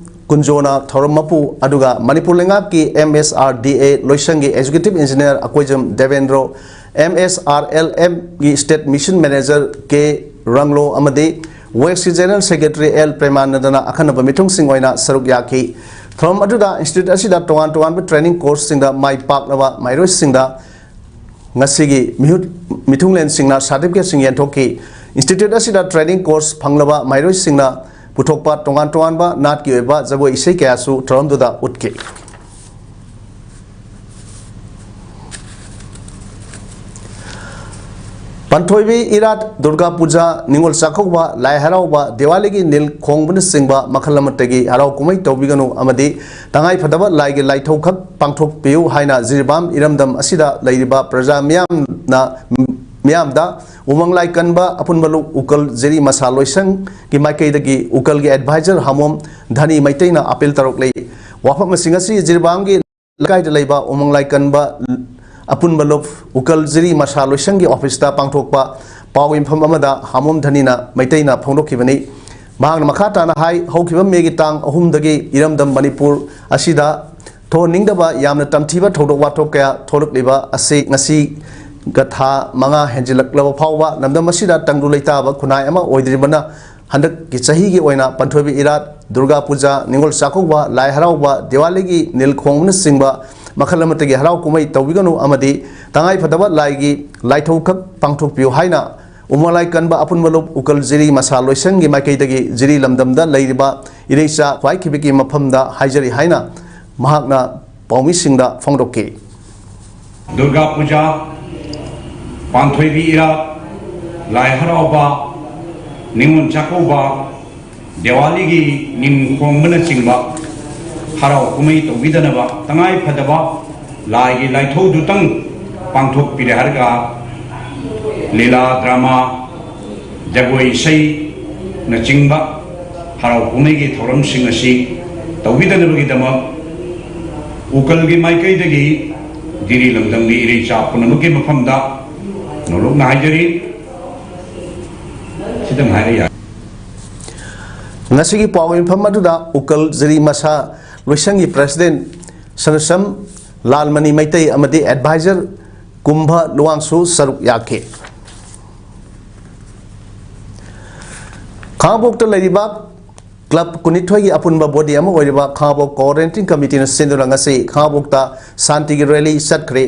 ꯀꯨꯟꯖꯣꯅ ꯊꯧꯔꯝ ꯃꯄꯨ, ꯑꯗꯨꯒ ꯃꯅꯤꯄꯨꯔ ꯂꯩꯉꯥꯛꯀꯤ ꯑꯦꯝ ꯑꯦꯁ ꯑꯥꯔ ꯗꯤ ꯑꯦ ꯂꯣꯏꯁꯪꯒꯤ executive engineer Akoijam Devendro, M ꯑꯦꯁ ꯑꯥꯔ ꯑꯦꯜ ꯑꯦꯝꯒꯤ ꯁ꯭ꯇꯦꯠ ꯃꯤꯁꯟ ꯃꯦꯅꯦꯖꯔ ꯀꯦ ꯔꯪꯂꯣ ꯑꯃꯗꯤ ꯋꯦꯛꯁꯀꯤ ꯖꯦꯅꯔꯦꯜ ꯁꯦꯀ꯭ꯔꯦꯇꯔꯤ ꯑꯦꯜ ꯄ꯭ꯔꯦꯃꯥꯅꯟꯗꯅ ꯑꯈꯟꯅꯕ ꯃꯤꯊꯨꯡꯁꯤꯡ ꯑꯣꯏꯅ ꯁꯔꯨꯛ ꯌꯥꯈꯤ꯫ ꯊꯧꯔꯝ ꯑꯗꯨꯗ ꯏꯟꯁꯇꯤꯇ꯭ꯌꯨꯠ ꯑꯁꯤꯗ ꯇꯣꯉꯥꯟ ꯇꯣꯉꯥꯟꯕ ꯇ꯭ꯔꯦꯅꯤꯡ ꯀꯣꯔꯁꯁꯤꯡꯗ ꯃꯥꯏ ꯄꯥꯛꯂꯕ ꯃꯍꯩꯔꯣꯏꯁꯤꯡꯗ ꯉꯁꯤꯒꯤ ꯃꯤꯍꯨꯠ, ꯃꯤꯊꯨꯡꯂꯦꯟꯁꯤꯡꯅ ꯁꯥꯔꯇꯤꯐꯤꯀꯦꯠꯁꯤꯡ ꯌꯦꯟꯊꯣꯛꯈꯤ꯫ ꯏꯟꯁꯇꯤꯇ꯭ꯌꯨꯠ ꯑꯁꯤꯗ ꯇ꯭ꯔꯦꯅꯤꯡ ꯀꯣꯔꯁ ꯐꯪꯂꯕ ꯃꯍꯩꯔꯣꯏꯁꯤꯡꯅ ꯄꯨꯊꯣꯛꯄ ꯇꯣꯉꯥꯟ ꯇꯣꯉꯥꯟꯕ ꯅꯥꯠꯀꯤ ꯑꯣꯏꯕ ꯖꯒꯣꯏ ꯏꯁꯩ ꯀꯌꯥꯁꯨ ꯊꯧꯔꯝꯗꯨꯗ ꯎꯠꯈꯤ꯫ ꯄꯥꯟꯊꯣꯏꯕꯤ ꯏꯔꯥꯠ, ꯗꯨꯔꯒꯥ ꯄꯨꯖꯥ, ꯅꯤꯉꯣꯜ ꯆꯥꯛꯀꯧꯕ, ꯂꯥꯏ ꯍꯔꯥꯎꯕ, ꯗꯤꯋꯥꯂꯤꯒꯤ ꯅꯤꯜ ꯈꯣꯡꯕꯅꯆꯤꯡꯕ ꯃꯈꯜ ꯑꯃꯠꯇꯒꯤ ꯍꯔꯥꯎ ꯀꯨꯝꯍꯩ ꯇꯧꯕꯤꯒꯅꯨ ꯑꯃꯗꯤ ꯇꯉꯥꯏꯐꯗꯕ ꯂꯥꯏꯒꯤ ꯂꯥꯏꯊꯧꯈꯛ ꯄꯥꯡꯊꯣꯛꯄꯤꯌꯨ ꯍꯥꯏꯅ ꯖꯤꯔꯤꯕꯥꯝ ꯏꯔꯝꯗꯝ ꯑꯁꯤꯗ ꯂꯩꯔꯤꯕ ꯄ꯭ꯔꯖꯥ ꯃꯤꯌꯥꯝꯅ, ꯃꯤꯌꯥꯝꯗ ꯎꯃꯪ ꯂꯥꯏ ꯀꯟꯕ ꯑꯄꯨꯟꯕ ꯂꯨꯞ ꯎꯀꯜ ꯖꯤꯔꯤ ꯃꯁꯥ ꯂꯣꯏꯁꯪꯒꯤ ꯃꯥꯏꯀꯩꯗꯒꯤ ꯎꯀꯜꯒꯤ ꯑꯦꯗꯚꯥꯏꯖꯔ ꯍꯥꯃꯣꯝ ꯙꯅꯤ ꯃꯩꯇꯩꯅ ꯑꯄꯤꯜ ꯇꯧꯔꯛꯂꯤ꯫ ꯋꯥꯐꯝꯁꯤꯡ ꯑꯁꯤ ꯖꯤꯔꯤꯕꯥꯝꯒꯤ ꯂꯩꯀꯥꯏꯗ ꯂꯩꯕ ꯎꯃꯪ ꯂꯥꯏ ꯀꯟꯕ ꯑꯄꯨꯟꯕ ꯂꯨꯞ ꯎꯀꯜ ꯖꯤꯔꯤ ꯃꯁꯥ ꯂꯣꯏꯁꯪꯒꯤ ꯑꯣꯐꯤꯁꯇ ꯄꯥꯡꯊꯣꯛꯄ ꯄꯥꯎ ꯌꯨꯝꯐꯝ ꯑꯃꯗ ꯍꯥꯃꯣꯝ ꯙꯅꯤꯅ ꯃꯩꯇꯩꯅ ꯐꯣꯡꯗꯣꯛꯈꯤꯕꯅꯤ꯫ ꯃꯍꯥꯛꯅ ꯃꯈꯥ ꯇꯥꯅ ꯍꯥꯏ, ꯍꯧꯈꯤꯕ ꯃꯦꯒꯤ ꯇꯥꯡ ꯑꯍꯨꯝꯗꯒꯤ ꯏꯔꯝꯗꯝ ꯃꯅꯤꯄꯨꯔ ꯑꯁꯤꯗ ꯊꯣꯛꯍꯟꯅꯤꯡꯗꯕ ꯌꯥꯝꯅ ꯇꯝꯊꯤꯕ ꯊꯧꯗꯣꯛ ꯋꯥꯊꯣꯛ ꯀꯌꯥ ꯊꯣꯛꯂꯛꯂꯤꯕ ꯑꯁꯤ ꯉꯁꯤꯒ ꯊꯥ ꯃꯉꯥ ꯍꯦꯟꯖꯤꯜꯂꯛꯂꯕ ꯐꯥꯎꯕ ꯂꯝꯗꯝ ꯑꯁꯤꯗ ꯇꯪꯗꯨ ꯂꯩꯇꯥꯕ ꯈꯨꯟꯅꯥꯏ ꯑꯃ ꯑꯣꯏꯗ꯭ꯔꯤꯕꯅ ꯍꯟꯗꯛꯀꯤ ꯆꯍꯤꯒꯤ ꯑꯣꯏꯅ ꯄꯥꯟꯊꯣꯏꯕꯤ ꯏꯔꯥꯠ, ꯗꯨꯔꯒꯥ ꯄꯨꯖꯥ, ꯅꯤꯉꯣꯜ ꯆꯥꯛꯀꯧꯕ, ꯂꯥꯏ ꯍꯔꯥꯎꯕ, ꯗꯤꯋꯥꯂꯤꯒꯤ ꯅꯤꯜ ꯈꯣꯡꯕꯅꯆꯤꯡꯕ ꯃꯈꯜ ꯑꯃꯠꯇꯒꯤ ꯍꯔꯥꯎ ꯀꯨꯝꯍꯩ ꯇꯧꯕꯤꯒꯅꯨ ꯑꯃꯗꯤ ꯇꯉꯥꯏꯐꯗꯕ ꯂꯥꯏꯒꯤ ꯂꯥꯏꯊꯧꯈꯛ ꯄꯥꯡꯊꯣꯛꯄꯤꯌꯨ ꯍꯥꯏꯅ ꯎꯃꯪ ꯂꯥꯏ ꯀꯟꯕ ꯑꯄꯨꯟꯕ ꯂꯨꯞ ꯎꯀꯜ ꯖꯤꯔꯤ ꯃꯁꯥ ꯂꯣꯏꯁꯪꯒꯤ ꯃꯥꯏꯀꯩꯗꯒꯤ ꯖꯤꯔꯤ ꯂꯝꯗꯝꯗ ꯂꯩꯔꯤꯕ ꯏꯔꯩꯆꯥ ꯈ꯭ꯋꯥꯏꯈꯤꯕꯤꯒꯤ ꯃꯐꯝꯗ ꯍꯥꯏꯖꯔꯤ ꯍꯥꯏꯅ ꯃꯍꯥꯛꯅ ꯄꯥꯎꯃꯤꯁꯤꯡꯗ ꯐꯣꯡꯗꯣꯛꯈꯤ꯫ ꯗꯨꯔꯒꯥ ꯄꯨꯖꯥ, ꯄꯥꯟꯊꯣꯏꯕꯤ ꯏꯔꯥꯠ, ꯂꯥꯏ ꯍꯔꯥꯎꯕ, ꯅꯤꯉꯣꯜ ꯆꯥꯛꯀꯧꯕ, ꯗꯤꯋꯥꯂꯤꯒꯤ ꯅꯤꯡ ꯈꯣꯡꯕꯅꯆꯤꯡꯕ ꯍꯔꯥꯎ ꯀꯨꯝꯍꯩ ꯇꯧꯕꯤꯗꯅꯕ ꯇꯉꯥꯏ ꯐꯗꯕ ꯂꯥꯏꯒꯤ ꯂꯥꯏꯊꯧꯗꯨꯇꯪ ꯄꯥꯡꯊꯣꯛꯄꯤꯔꯦ ꯍꯥꯏꯔꯒ ꯂꯤꯂꯥ, ꯗ꯭ꯔꯃꯥ, ꯖꯒꯣꯏ ꯏꯁꯩꯅꯆꯤꯡꯕ ꯍꯔꯥꯎ ꯀꯨꯝꯍꯩꯒꯤ ꯊꯧꯔꯝꯁꯤꯡ ꯑꯁꯤ ꯇꯧꯕꯤꯗꯅꯕꯒꯤꯗꯃꯛ ꯎꯀꯜꯒꯤ ꯃꯥꯏꯀꯩꯗꯒꯤ ꯖꯤꯔꯤ ꯂꯝꯗꯝꯒꯤ ꯏꯔꯩꯆꯥ ꯄꯨꯝꯅꯃꯛꯀꯤ ꯃꯐꯝꯗ ꯅꯣꯂꯨꯛꯅ ꯍꯥꯏꯖꯔꯤ꯫ ꯁꯤꯗꯪ ꯍꯥꯏꯔ ꯌꯥꯔꯦ꯫ ꯉꯁꯤꯒꯤ ꯄꯥꯎ ꯃꯤꯐꯝ ꯑꯗꯨꯗ ꯎꯀꯜ ꯖꯤꯔꯤ ꯃꯁꯥ ꯂꯣꯏꯁꯪꯒꯤ ꯄ꯭ꯔꯦꯁꯤꯗꯦꯟ ꯁꯅꯁꯝ ꯂꯥꯜꯃꯅꯤ ꯃꯩꯇꯩ ꯑꯃꯗꯤ ꯑꯦꯗꯚꯥꯏꯖꯔ ꯀꯨꯝꯚ ꯂꯨꯋꯥꯡꯁꯨ ꯁꯔꯨꯛ ꯌꯥꯈꯤ꯫ ꯈꯥꯉꯕꯣꯛꯇ ꯂꯩꯔꯤꯕ ꯀ꯭ꯂꯕ ꯀꯨꯟꯅꯤꯊꯣꯏꯒꯤ ꯑꯄꯨꯟꯕ ꯕꯣꯗꯤ ꯑꯃ ꯑꯣꯏꯔꯤꯕ ꯈꯥꯉꯕꯣꯛ ꯀꯣꯑꯣꯔꯗꯤꯅꯦꯇꯤꯡ ꯀꯃꯤꯇꯤꯅ ꯁꯤꯟꯗꯨꯅ ꯉꯁꯤ ꯈꯥꯉꯕꯣꯛꯇ ꯁꯥꯟꯇꯤꯒꯤ ꯔꯦꯂꯤ ꯆꯠꯈ꯭ꯔꯦ꯫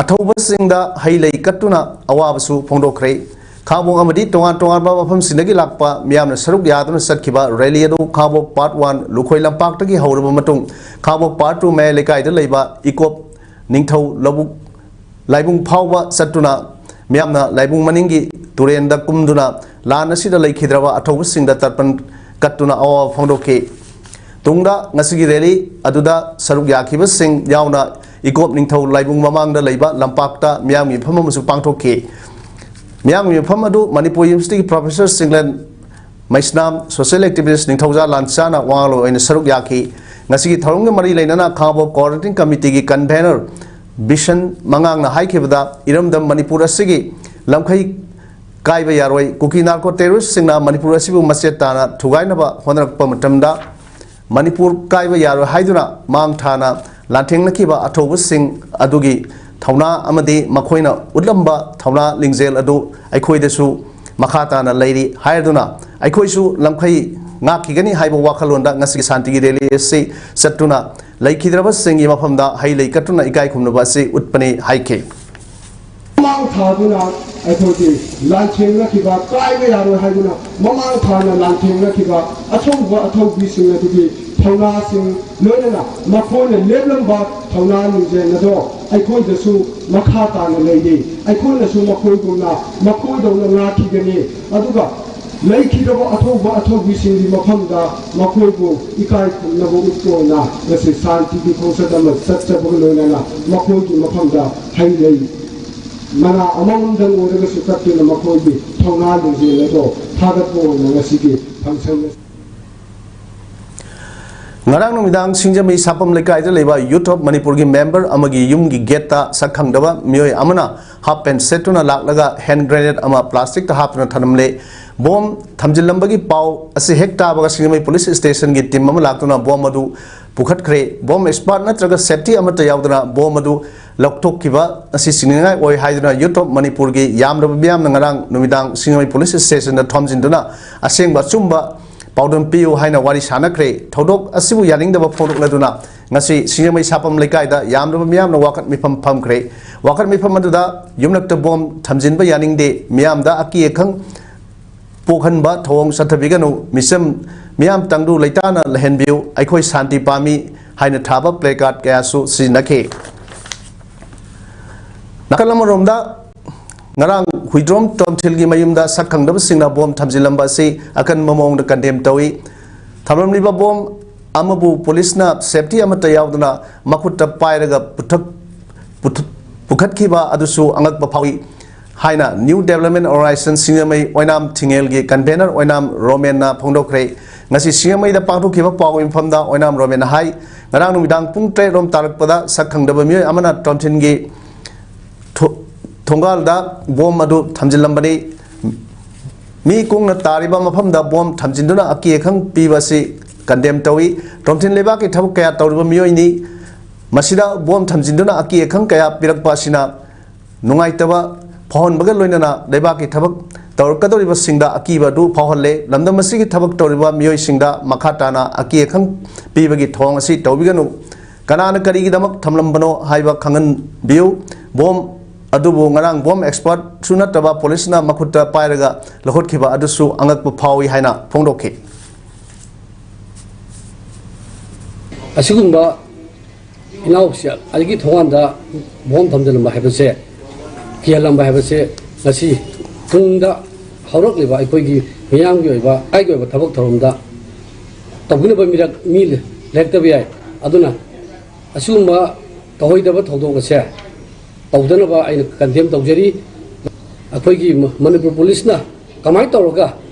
ꯑꯊꯧꯕꯁꯤꯡꯗ ꯍꯩ ꯂꯩ ꯀꯠꯇꯨꯅ ꯑꯋꯥꯕꯁꯨ ꯐꯣꯡꯗꯣꯛꯈ꯭ꯔꯦ꯫ ꯈꯥꯉꯕꯣꯛ ꯑꯃꯗꯤ ꯇꯣꯉꯥꯟ ꯇꯣꯉꯥꯟꯕ ꯃꯐꯝꯁꯤꯡꯗꯒꯤ ꯂꯥꯛꯄ ꯃꯤꯌꯥꯝꯅ ꯁꯔꯨꯛ ꯌꯥꯗꯨꯅ ꯆꯠꯈꯤꯕ ꯔꯦꯂꯤ ꯑꯗꯨ ꯈꯥꯉꯕꯣꯛ ꯄꯥꯔꯠ ꯋꯥꯟ ꯂꯨꯈꯣꯏ ꯂꯝꯄꯥꯛꯇꯒꯤ ꯍꯧꯔꯕ ꯃꯇꯨꯡ ꯈꯥꯉꯕꯣꯛ ꯄꯥꯔꯠ ꯇꯨ ꯃꯌꯥꯏ ꯂꯩꯀꯥꯏꯗ ꯂꯩꯕ ꯏꯀꯣꯞ ꯅꯤꯡꯊꯧ ꯂꯧꯕꯨꯛ ꯂꯥꯏꯕꯨꯡ ꯐꯥꯎꯕ ꯆꯠꯇꯨꯅ ꯃꯤꯌꯥꯝꯅ ꯂꯥꯏꯕꯨꯡ ꯃꯅꯤꯡꯒꯤ ꯇꯨꯔꯦꯟꯗ ꯀꯨꯝꯗꯨꯅ ꯂꯥꯟ ꯑꯁꯤꯗ ꯂꯩꯈꯤꯗ꯭ꯔꯕ ꯑꯊꯧꯕꯁꯤꯡꯗ ꯇꯔꯄꯟ ꯀꯠꯇꯨꯅ ꯑꯋꯥꯕ ꯐꯣꯡꯗꯣꯛꯈꯤ꯫ ꯇꯨꯡꯗ ꯉꯁꯤꯒꯤ ꯔꯦꯂꯤ ꯑꯗꯨꯗ ꯁꯔꯨꯛ ꯌꯥꯈꯤꯕꯁꯤꯡ ꯌꯥꯎꯅ ꯏꯀꯣꯞ ꯅꯤꯡꯊꯧ ꯂꯥꯏꯕꯨꯡ ꯃꯃꯥꯡꯗ ꯂꯩꯕ ꯂꯝꯄꯥꯛꯇ ꯃꯤꯌꯥꯝꯒꯤ ꯃꯤꯐꯝ ꯑꯃꯁꯨ ꯄꯥꯡꯊꯣꯛꯈꯤ꯫ ꯃꯤꯌꯥꯝꯒꯤ ꯃꯤꯐꯝ ꯑꯗꯨ ꯃꯅꯤꯄꯨꯔ ꯌꯨꯅꯤꯚꯔꯁꯤꯇꯤꯒꯤ ꯄ꯭ꯔꯣꯐꯦꯁꯔ ꯆꯤꯡꯂꯦꯟ ꯃꯩꯁꯅꯥꯝ, ꯁꯣꯁꯤꯌꯦꯜ ꯑꯦꯛꯇꯤꯚꯤꯁ꯭ꯠ ꯅꯤꯡꯊꯧꯖꯥ ꯂꯥꯟꯁꯥꯅ ꯋꯥ ꯉꯥꯡꯂꯣꯏ ꯑꯣꯏꯅ ꯁꯔꯨꯛ ꯌꯥꯈꯤ꯫ ꯉꯁꯤꯒꯤ ꯊꯧꯔꯝꯒ ꯃꯔꯤ ꯂꯩꯅꯅ ꯈꯥꯉꯕꯣꯛ ꯀꯣꯑꯣꯔꯗꯤꯅꯦꯇꯤꯡ ꯀꯃꯤꯇꯤꯒꯤ ꯀꯟꯚꯦꯅꯔ ꯕꯤꯁꯟ ꯃꯉꯥꯡꯅ ꯍꯥꯏꯈꯤꯕꯗ, ꯏꯔꯝꯗꯝ ꯃꯅꯤꯄꯨꯔ ꯑꯁꯤꯒꯤ ꯂꯝꯈꯩ ꯀꯥꯏꯕ ꯌꯥꯔꯣꯏ꯫ ꯀꯨꯀꯤ ꯅꯥꯔꯀꯣ ꯇꯦꯔꯣꯔꯤꯁ꯭ꯠꯁꯤꯡꯅ ꯃꯅꯤꯄꯨꯔ ꯑꯁꯤꯕꯨ ꯃꯆꯦꯠ ꯇꯥꯅ ꯊꯨꯒꯥꯏꯅꯕ ꯍꯣꯠꯅꯔꯛꯄ ꯃꯇꯝꯗ ꯃꯅꯤꯄꯨꯔ ꯀꯥꯏꯕ ꯌꯥꯔꯣꯏ ꯍꯥꯏꯗꯨꯅ ꯃꯥꯡ ꯊꯥꯅ ꯂꯥꯟꯊꯦꯡꯅꯈꯤꯕ ꯑꯊꯧꯕꯁꯤꯡ ꯑꯗꯨꯒꯤ ꯊꯧꯅꯥ ꯑꯃꯗꯤ ꯃꯈꯣꯏꯅ ꯎꯠꯂꯝꯕ ꯊꯧꯅꯥ ꯂꯤꯡꯖꯦꯜ ꯑꯗꯨ ꯑꯩꯈꯣꯏꯗꯁꯨ ꯃꯈꯥ ꯇꯥꯅ ꯂꯩꯔꯤ ꯍꯥꯏꯗꯨꯅ ꯑꯩꯈꯣꯏꯁꯨ ꯂꯝꯈꯩ ꯉꯥꯛꯈꯤꯒꯅꯤ ꯍꯥꯏꯕ ꯋꯥꯈꯜꯂꯣꯟꯗ ꯉꯁꯤꯒꯤ ꯁꯥꯟꯇꯤꯒꯤ ꯔꯦꯂꯤ ꯑꯁꯤ ꯆꯠꯇꯨꯅ ꯂꯩꯈꯤꯗ꯭ꯔꯕꯁꯤꯡꯒꯤ ꯃꯐꯝꯗ ꯍꯩ ꯂꯩ ꯀꯠꯇꯨꯅ ꯏꯀꯥꯏ ꯈꯨꯝꯅꯕ ꯑꯁꯤ ꯎꯠꯄꯅꯤ ꯍꯥꯏꯈꯤ꯫ ꯃꯃꯥꯡ ꯊꯥꯗꯨꯅ ꯑꯩꯈꯣꯏꯒꯤ ꯂꯥꯟꯊꯦꯡꯅꯈꯤꯕ, ꯀꯥꯏꯕ ꯌꯥꯔꯣꯏ ꯍꯥꯏꯗꯨꯅ ꯃꯃꯥꯡ ꯊꯥꯅ ꯂꯥꯟꯊꯦꯡꯅꯈꯤꯕ ꯑꯊꯧꯕ ꯑꯊꯧꯕꯤꯁꯤꯡ ꯑꯗꯨꯒꯤ ꯊꯧꯅꯥꯁꯤꯡ, ꯂꯣꯏꯅꯅ ꯃꯈꯣꯏꯅ ꯂꯦꯞꯂꯝꯕ ꯊꯧꯅꯥ ꯂꯤꯡꯖꯦꯜ ꯑꯗꯣ ꯑꯩꯈꯣꯏꯗꯁꯨ ꯃꯈꯥ ꯇꯥꯅ ꯂꯩꯔꯤ꯫ ꯑꯩꯈꯣꯏꯅꯁꯨ ꯃꯈꯣꯏꯒꯨꯝꯅ, ꯃꯈꯣꯏꯗꯧꯅ ꯉꯥꯛꯈꯤꯒꯅꯤ꯫ ꯑꯗꯨꯒ ꯂꯩꯈꯤꯗꯕ ꯑꯊꯧꯕ ꯑꯊꯧꯕꯤꯁꯤꯡꯒꯤ ꯃꯐꯝꯗ ꯃꯈꯣꯏꯕꯨ ꯏꯀꯥꯏ ꯈꯨꯝꯅꯕ ꯎꯠꯄ ꯑꯣꯏꯅ ꯉꯁꯤ ꯁꯥꯟꯇꯤꯒꯤ ꯈꯣꯡꯆꯠ ꯑꯃ ꯆꯠꯆꯕꯒ ꯂꯣꯏꯅꯅ ꯃꯈꯣꯏꯒꯤ ꯃꯐꯝꯗ ꯍꯩ ꯂꯩ ꯃꯅꯥ ꯑꯃꯃꯝꯗꯪ ꯑꯣꯏꯔꯒꯁꯨ ꯀꯠꯇꯨꯅ ꯃꯈꯣꯏꯒꯤ ꯊꯧꯅꯥ ꯂꯤꯡꯖꯦꯜ ꯑꯗꯣ ꯊꯥꯒꯠꯄ ꯑꯣꯏꯅ ꯉꯁꯤꯒꯤ function ꯑꯁꯤ ꯉꯔꯥꯡ ꯅꯨꯃꯤꯗꯥꯡ ꯁꯤꯡꯖꯃꯩ ꯁꯥꯄꯝ ꯂꯩꯀꯥꯏꯗ ꯂꯩꯕ Youth of Manipurꯒꯤ member ꯑꯃꯒꯤ ꯌꯨꯝꯒꯤ gateꯇ ꯁꯛ ꯈꯪꯗꯕ ꯃꯤꯑꯣꯏ ꯑꯃꯅ half pant ꯁꯦꯠꯇꯨꯅ ꯂꯥꯛꯂꯒ hand grenade ꯑꯃ plasticꯇ ꯍꯥꯞꯇꯨꯅ ꯊꯅꯝꯂꯦ꯫ Bomb ꯊꯝꯖꯤꯜꯂꯝꯕꯒꯤ ꯄꯥꯎ ꯑꯁꯤ ꯍꯦꯛ ꯇꯥꯕꯒ ꯁꯤꯡꯖꯃꯩ police stationꯒꯤ team ꯑꯃ ꯂꯥꯛꯇꯨꯅ bomb ꯑꯗꯨ ꯄꯨꯈꯠꯈ꯭ꯔꯦ꯫ Bomb expert ꯅꯠꯇ꯭ꯔꯒ safety ꯑꯃꯠꯇ ꯌꯥꯎꯗꯅ bomb ꯑꯗꯨ ꯂꯧꯊꯣꯛꯈꯤꯕ ꯑꯁꯤ ꯆꯤꯡꯅꯅꯤꯡꯉꯥꯏ ꯑꯣꯏ ꯍꯥꯏꯗꯨꯅ Youth of Manipurꯒꯤ ꯌꯥꯝꯂꯕ ꯃꯤꯌꯥꯝꯅ ꯉꯔꯥꯡ ꯅꯨꯃꯤꯗꯥꯡ ꯁꯤꯡꯖꯃꯩ police stationꯗ ꯊꯣꯝꯖꯤꯟꯗꯨꯅ ꯑꯁꯦꯡꯕ ꯑꯆꯨꯝꯕ ꯄꯥꯎꯗꯝ ꯄꯤꯌꯨ ꯍꯥꯏꯅ ꯋꯥꯔꯤ ꯁꯥꯅꯈ꯭ꯔꯦ꯫ ꯊꯧꯗꯣꯛ ꯑꯁꯤꯕꯨ ꯌꯥꯅꯤꯡꯗꯕ ꯐꯣꯡꯗꯣꯛꯂꯗꯨꯅ ꯉꯁꯤ ꯁꯤꯡꯖꯃꯩ ꯁꯥꯄꯝ ꯂꯩꯀꯥꯏꯗ ꯌꯥꯝꯂꯕ ꯃꯤꯌꯥꯝꯅ ꯋꯥꯀꯠ ꯃꯤꯐꯝ ꯐꯝꯈ꯭ꯔꯦ꯫ ꯋꯥꯀꯠ ꯃꯤꯐꯝ ꯑꯗꯨꯗ ꯌꯨꯝꯂꯛꯇ bomb ꯊꯝꯖꯤꯟꯕ ꯌꯥꯅꯤꯡꯗꯦ, ꯃꯤꯌꯥꯝꯗ ꯑꯀꯤ ꯑꯈꯪ ꯄꯣꯛꯍꯟꯕ ꯊꯧꯑꯣꯡ ꯆꯠꯊꯕꯤꯒꯅꯨ, ꯃꯤꯆꯝ ꯃꯤꯌꯥꯝ ꯇꯪꯗꯨ ꯂꯩꯇꯥꯅ ꯂꯩꯍꯟꯕꯤꯌꯨ, ꯑꯩꯈꯣꯏ ꯁꯥꯟꯇꯤ ꯄꯥꯝꯃꯤ ꯍꯥꯏꯅ ꯊꯥꯕ placard ꯀꯌꯥꯁꯨ ꯁꯤꯖꯤꯟꯅꯈꯤ꯫ ꯅꯥꯀꯜ ꯑꯃꯔꯣꯝꯗ ꯉꯔꯥꯡ ꯍꯨꯏꯗ꯭ꯔꯣꯝ ꯇꯣꯝꯊꯤꯜꯒꯤ ꯃꯌꯨꯝꯗ ꯁꯛ ꯈꯪꯗꯕꯁꯤꯡꯅ bomb ꯊꯝꯖꯤꯜꯂꯝꯕ ꯑꯁꯤ ꯑꯀꯟꯕ ꯃꯑꯣꯡꯗ condemn ꯇꯧꯏ꯫ ꯊꯝꯂꯝꯂꯤꯕ bomb ꯑꯃꯕꯨ policeꯅ safety ꯑꯃꯠꯇ ꯌꯥꯎꯗꯅ ꯃꯈꯨꯠꯇ ꯄꯥꯏꯔꯒ ꯄꯨꯊꯛ- ꯄꯨꯊ- ꯄꯨꯈꯠꯈꯤꯕ ꯑꯗꯨꯁꯨ ꯑꯉꯛꯄ ꯐꯥꯎꯏ ꯍꯥꯏꯅ New Development Organization ꯁꯤꯡꯖꯃꯩ ꯑꯣꯏꯅꯥꯝ ꯊꯤꯡꯉꯦꯜꯒꯤ convener ꯑꯣꯏꯅꯥꯝ ꯔꯣꯃꯦꯟꯅ ꯐꯣꯡꯗꯣꯛꯈ꯭ꯔꯦ꯫ ꯉꯁꯤ ꯁꯤꯡꯖꯃꯩꯗ ꯄꯥꯡꯊꯣꯛꯈꯤꯕ ꯄꯥꯎꯒꯤ ꯃꯤꯐꯝꯗ ꯑꯣꯏꯅꯥꯝ ꯔꯣꯃꯦꯟꯅ ꯍꯥꯏ, ꯉꯔꯥꯡ ꯅꯨꯃꯤꯗꯥꯡ ꯄꯨꯡ ꯇꯔꯦꯠ ꯔꯣꯝ ꯇꯥꯔꯛꯄꯗ ꯁꯛ ꯈꯪꯗꯕ ꯃꯤꯑꯣꯏ ꯑꯃꯅ ꯇꯣꯝꯊꯤꯟꯒꯤ ꯊꯣ- ꯊꯣꯡꯒꯥꯜꯗ bomb ꯑꯗꯨ ꯊꯝꯖꯤꯜꯂꯝꯕꯅꯤ꯫ ꯃꯤ ꯀꯨꯡꯅ ꯇꯥꯔꯤꯕ ꯃꯐꯝꯗ bomb ꯊꯝꯖꯤꯟꯗꯨꯅ ꯑꯀꯤ ꯑꯈꯪ ꯄꯤꯕ ꯑꯁꯤ condemn ꯇꯧꯏ꯫ ꯇꯣꯝꯊꯤꯟ ꯂꯩꯕꯥꯛꯀꯤ ꯊꯕꯛ ꯀꯌꯥ ꯇꯧꯔꯤꯕ ꯃꯤꯑꯣꯏꯅꯤ꯫ ꯃꯁꯤꯗ bomb ꯊꯝꯖꯤꯟꯗꯨꯅ ꯑꯀꯤ ꯑꯈꯪ ꯀꯌꯥ ꯄꯤꯔꯛꯄ ꯑꯁꯤꯅ ꯅꯨꯡꯉꯥꯏꯇꯕ ꯐꯥꯎꯍꯟꯕꯒ ꯂꯣꯏꯅꯅ ꯂꯩꯕꯥꯛꯀꯤ ꯊꯕꯛ ꯇꯧꯔꯛꯀꯗꯧꯔꯤꯕꯁꯤꯡꯗ ꯑꯀꯤꯕ ꯑꯗꯨ ꯐꯥꯎꯍꯜꯂꯦ꯫ ꯂꯝꯗꯝ ꯑꯁꯤꯒꯤ ꯊꯕꯛ ꯇꯧꯔꯤꯕ ꯃꯤꯑꯣꯏꯁꯤꯡꯗ ꯃꯈꯥ ꯇꯥꯅ ꯑꯀꯤ ꯑꯈꯪ ꯄꯤꯕꯒꯤ ꯊꯧꯑꯣꯡ ꯑꯁꯤ ꯇꯧꯕꯤꯒꯅꯨ꯫ ꯀꯅꯥꯅ ꯀꯔꯤꯒꯤꯗꯃꯛ ꯊꯝꯂꯝꯕꯅꯣ ꯍꯥꯏꯕ ꯈꯪꯍꯟꯕꯤꯌꯨ꯫ Bomb ꯑꯗꯨꯕꯨ ꯉꯔꯥꯡ bomb expertꯁꯨ ꯅꯠꯇꯕ policeꯅ ꯃꯈꯨꯠꯇ ꯄꯥꯏꯔꯒ ꯂꯧꯈꯠꯈꯤꯕ ꯑꯗꯨꯁꯨ ꯑꯉꯛꯄ ꯐꯥꯎꯏ ꯍꯥꯏꯅ ꯐꯣꯡꯗꯣꯛꯈꯤ꯫ ꯑꯁꯤꯒꯨꯝꯕ ꯏꯅꯥꯎꯁꯦ ꯑꯩꯒꯤ ꯊꯣꯡꯒꯥꯟꯗ bomb ꯊꯝꯖꯤꯜꯂꯝꯕ ꯍꯥꯏꯕꯁꯦ, ꯀꯤꯍꯜꯂꯝꯕ ꯍꯥꯏꯕꯁꯦ ꯉꯁꯤ ꯇꯨꯡꯗ ꯍꯧꯔꯛꯂꯤꯕ ꯑꯩꯈꯣꯏꯒꯤ ꯃꯤꯌꯥꯝꯒꯤ ꯑꯣꯏꯕ ꯂꯩꯀꯥꯏꯒꯤ ꯑꯣꯏꯕ ꯊꯕꯛ ꯊꯧꯔꯝꯗ ꯇꯧꯕꯤꯅꯕ ꯃꯤꯔꯛ ꯃꯤ ꯂꯩꯔꯛꯇꯕ ꯌꯥꯏ꯫ ꯑꯗꯨꯅ ꯑꯁꯤꯒꯨꯝꯕ ꯇꯧꯍꯩꯗꯕ ꯊꯧꯗꯣꯛ ꯑꯁꯦ ꯇꯧꯗꯅꯕ ꯑꯩꯅ ꯀꯟꯗꯦꯝ ꯇꯧꯖꯔꯤ꯫ ꯑꯩꯈꯣꯏꯒꯤ ꯃ-, ꯃꯅꯤꯄꯨꯔ ꯄꯨꯂꯤꯁꯅ ꯀꯃꯥꯏꯅ ꯇꯧꯔꯒ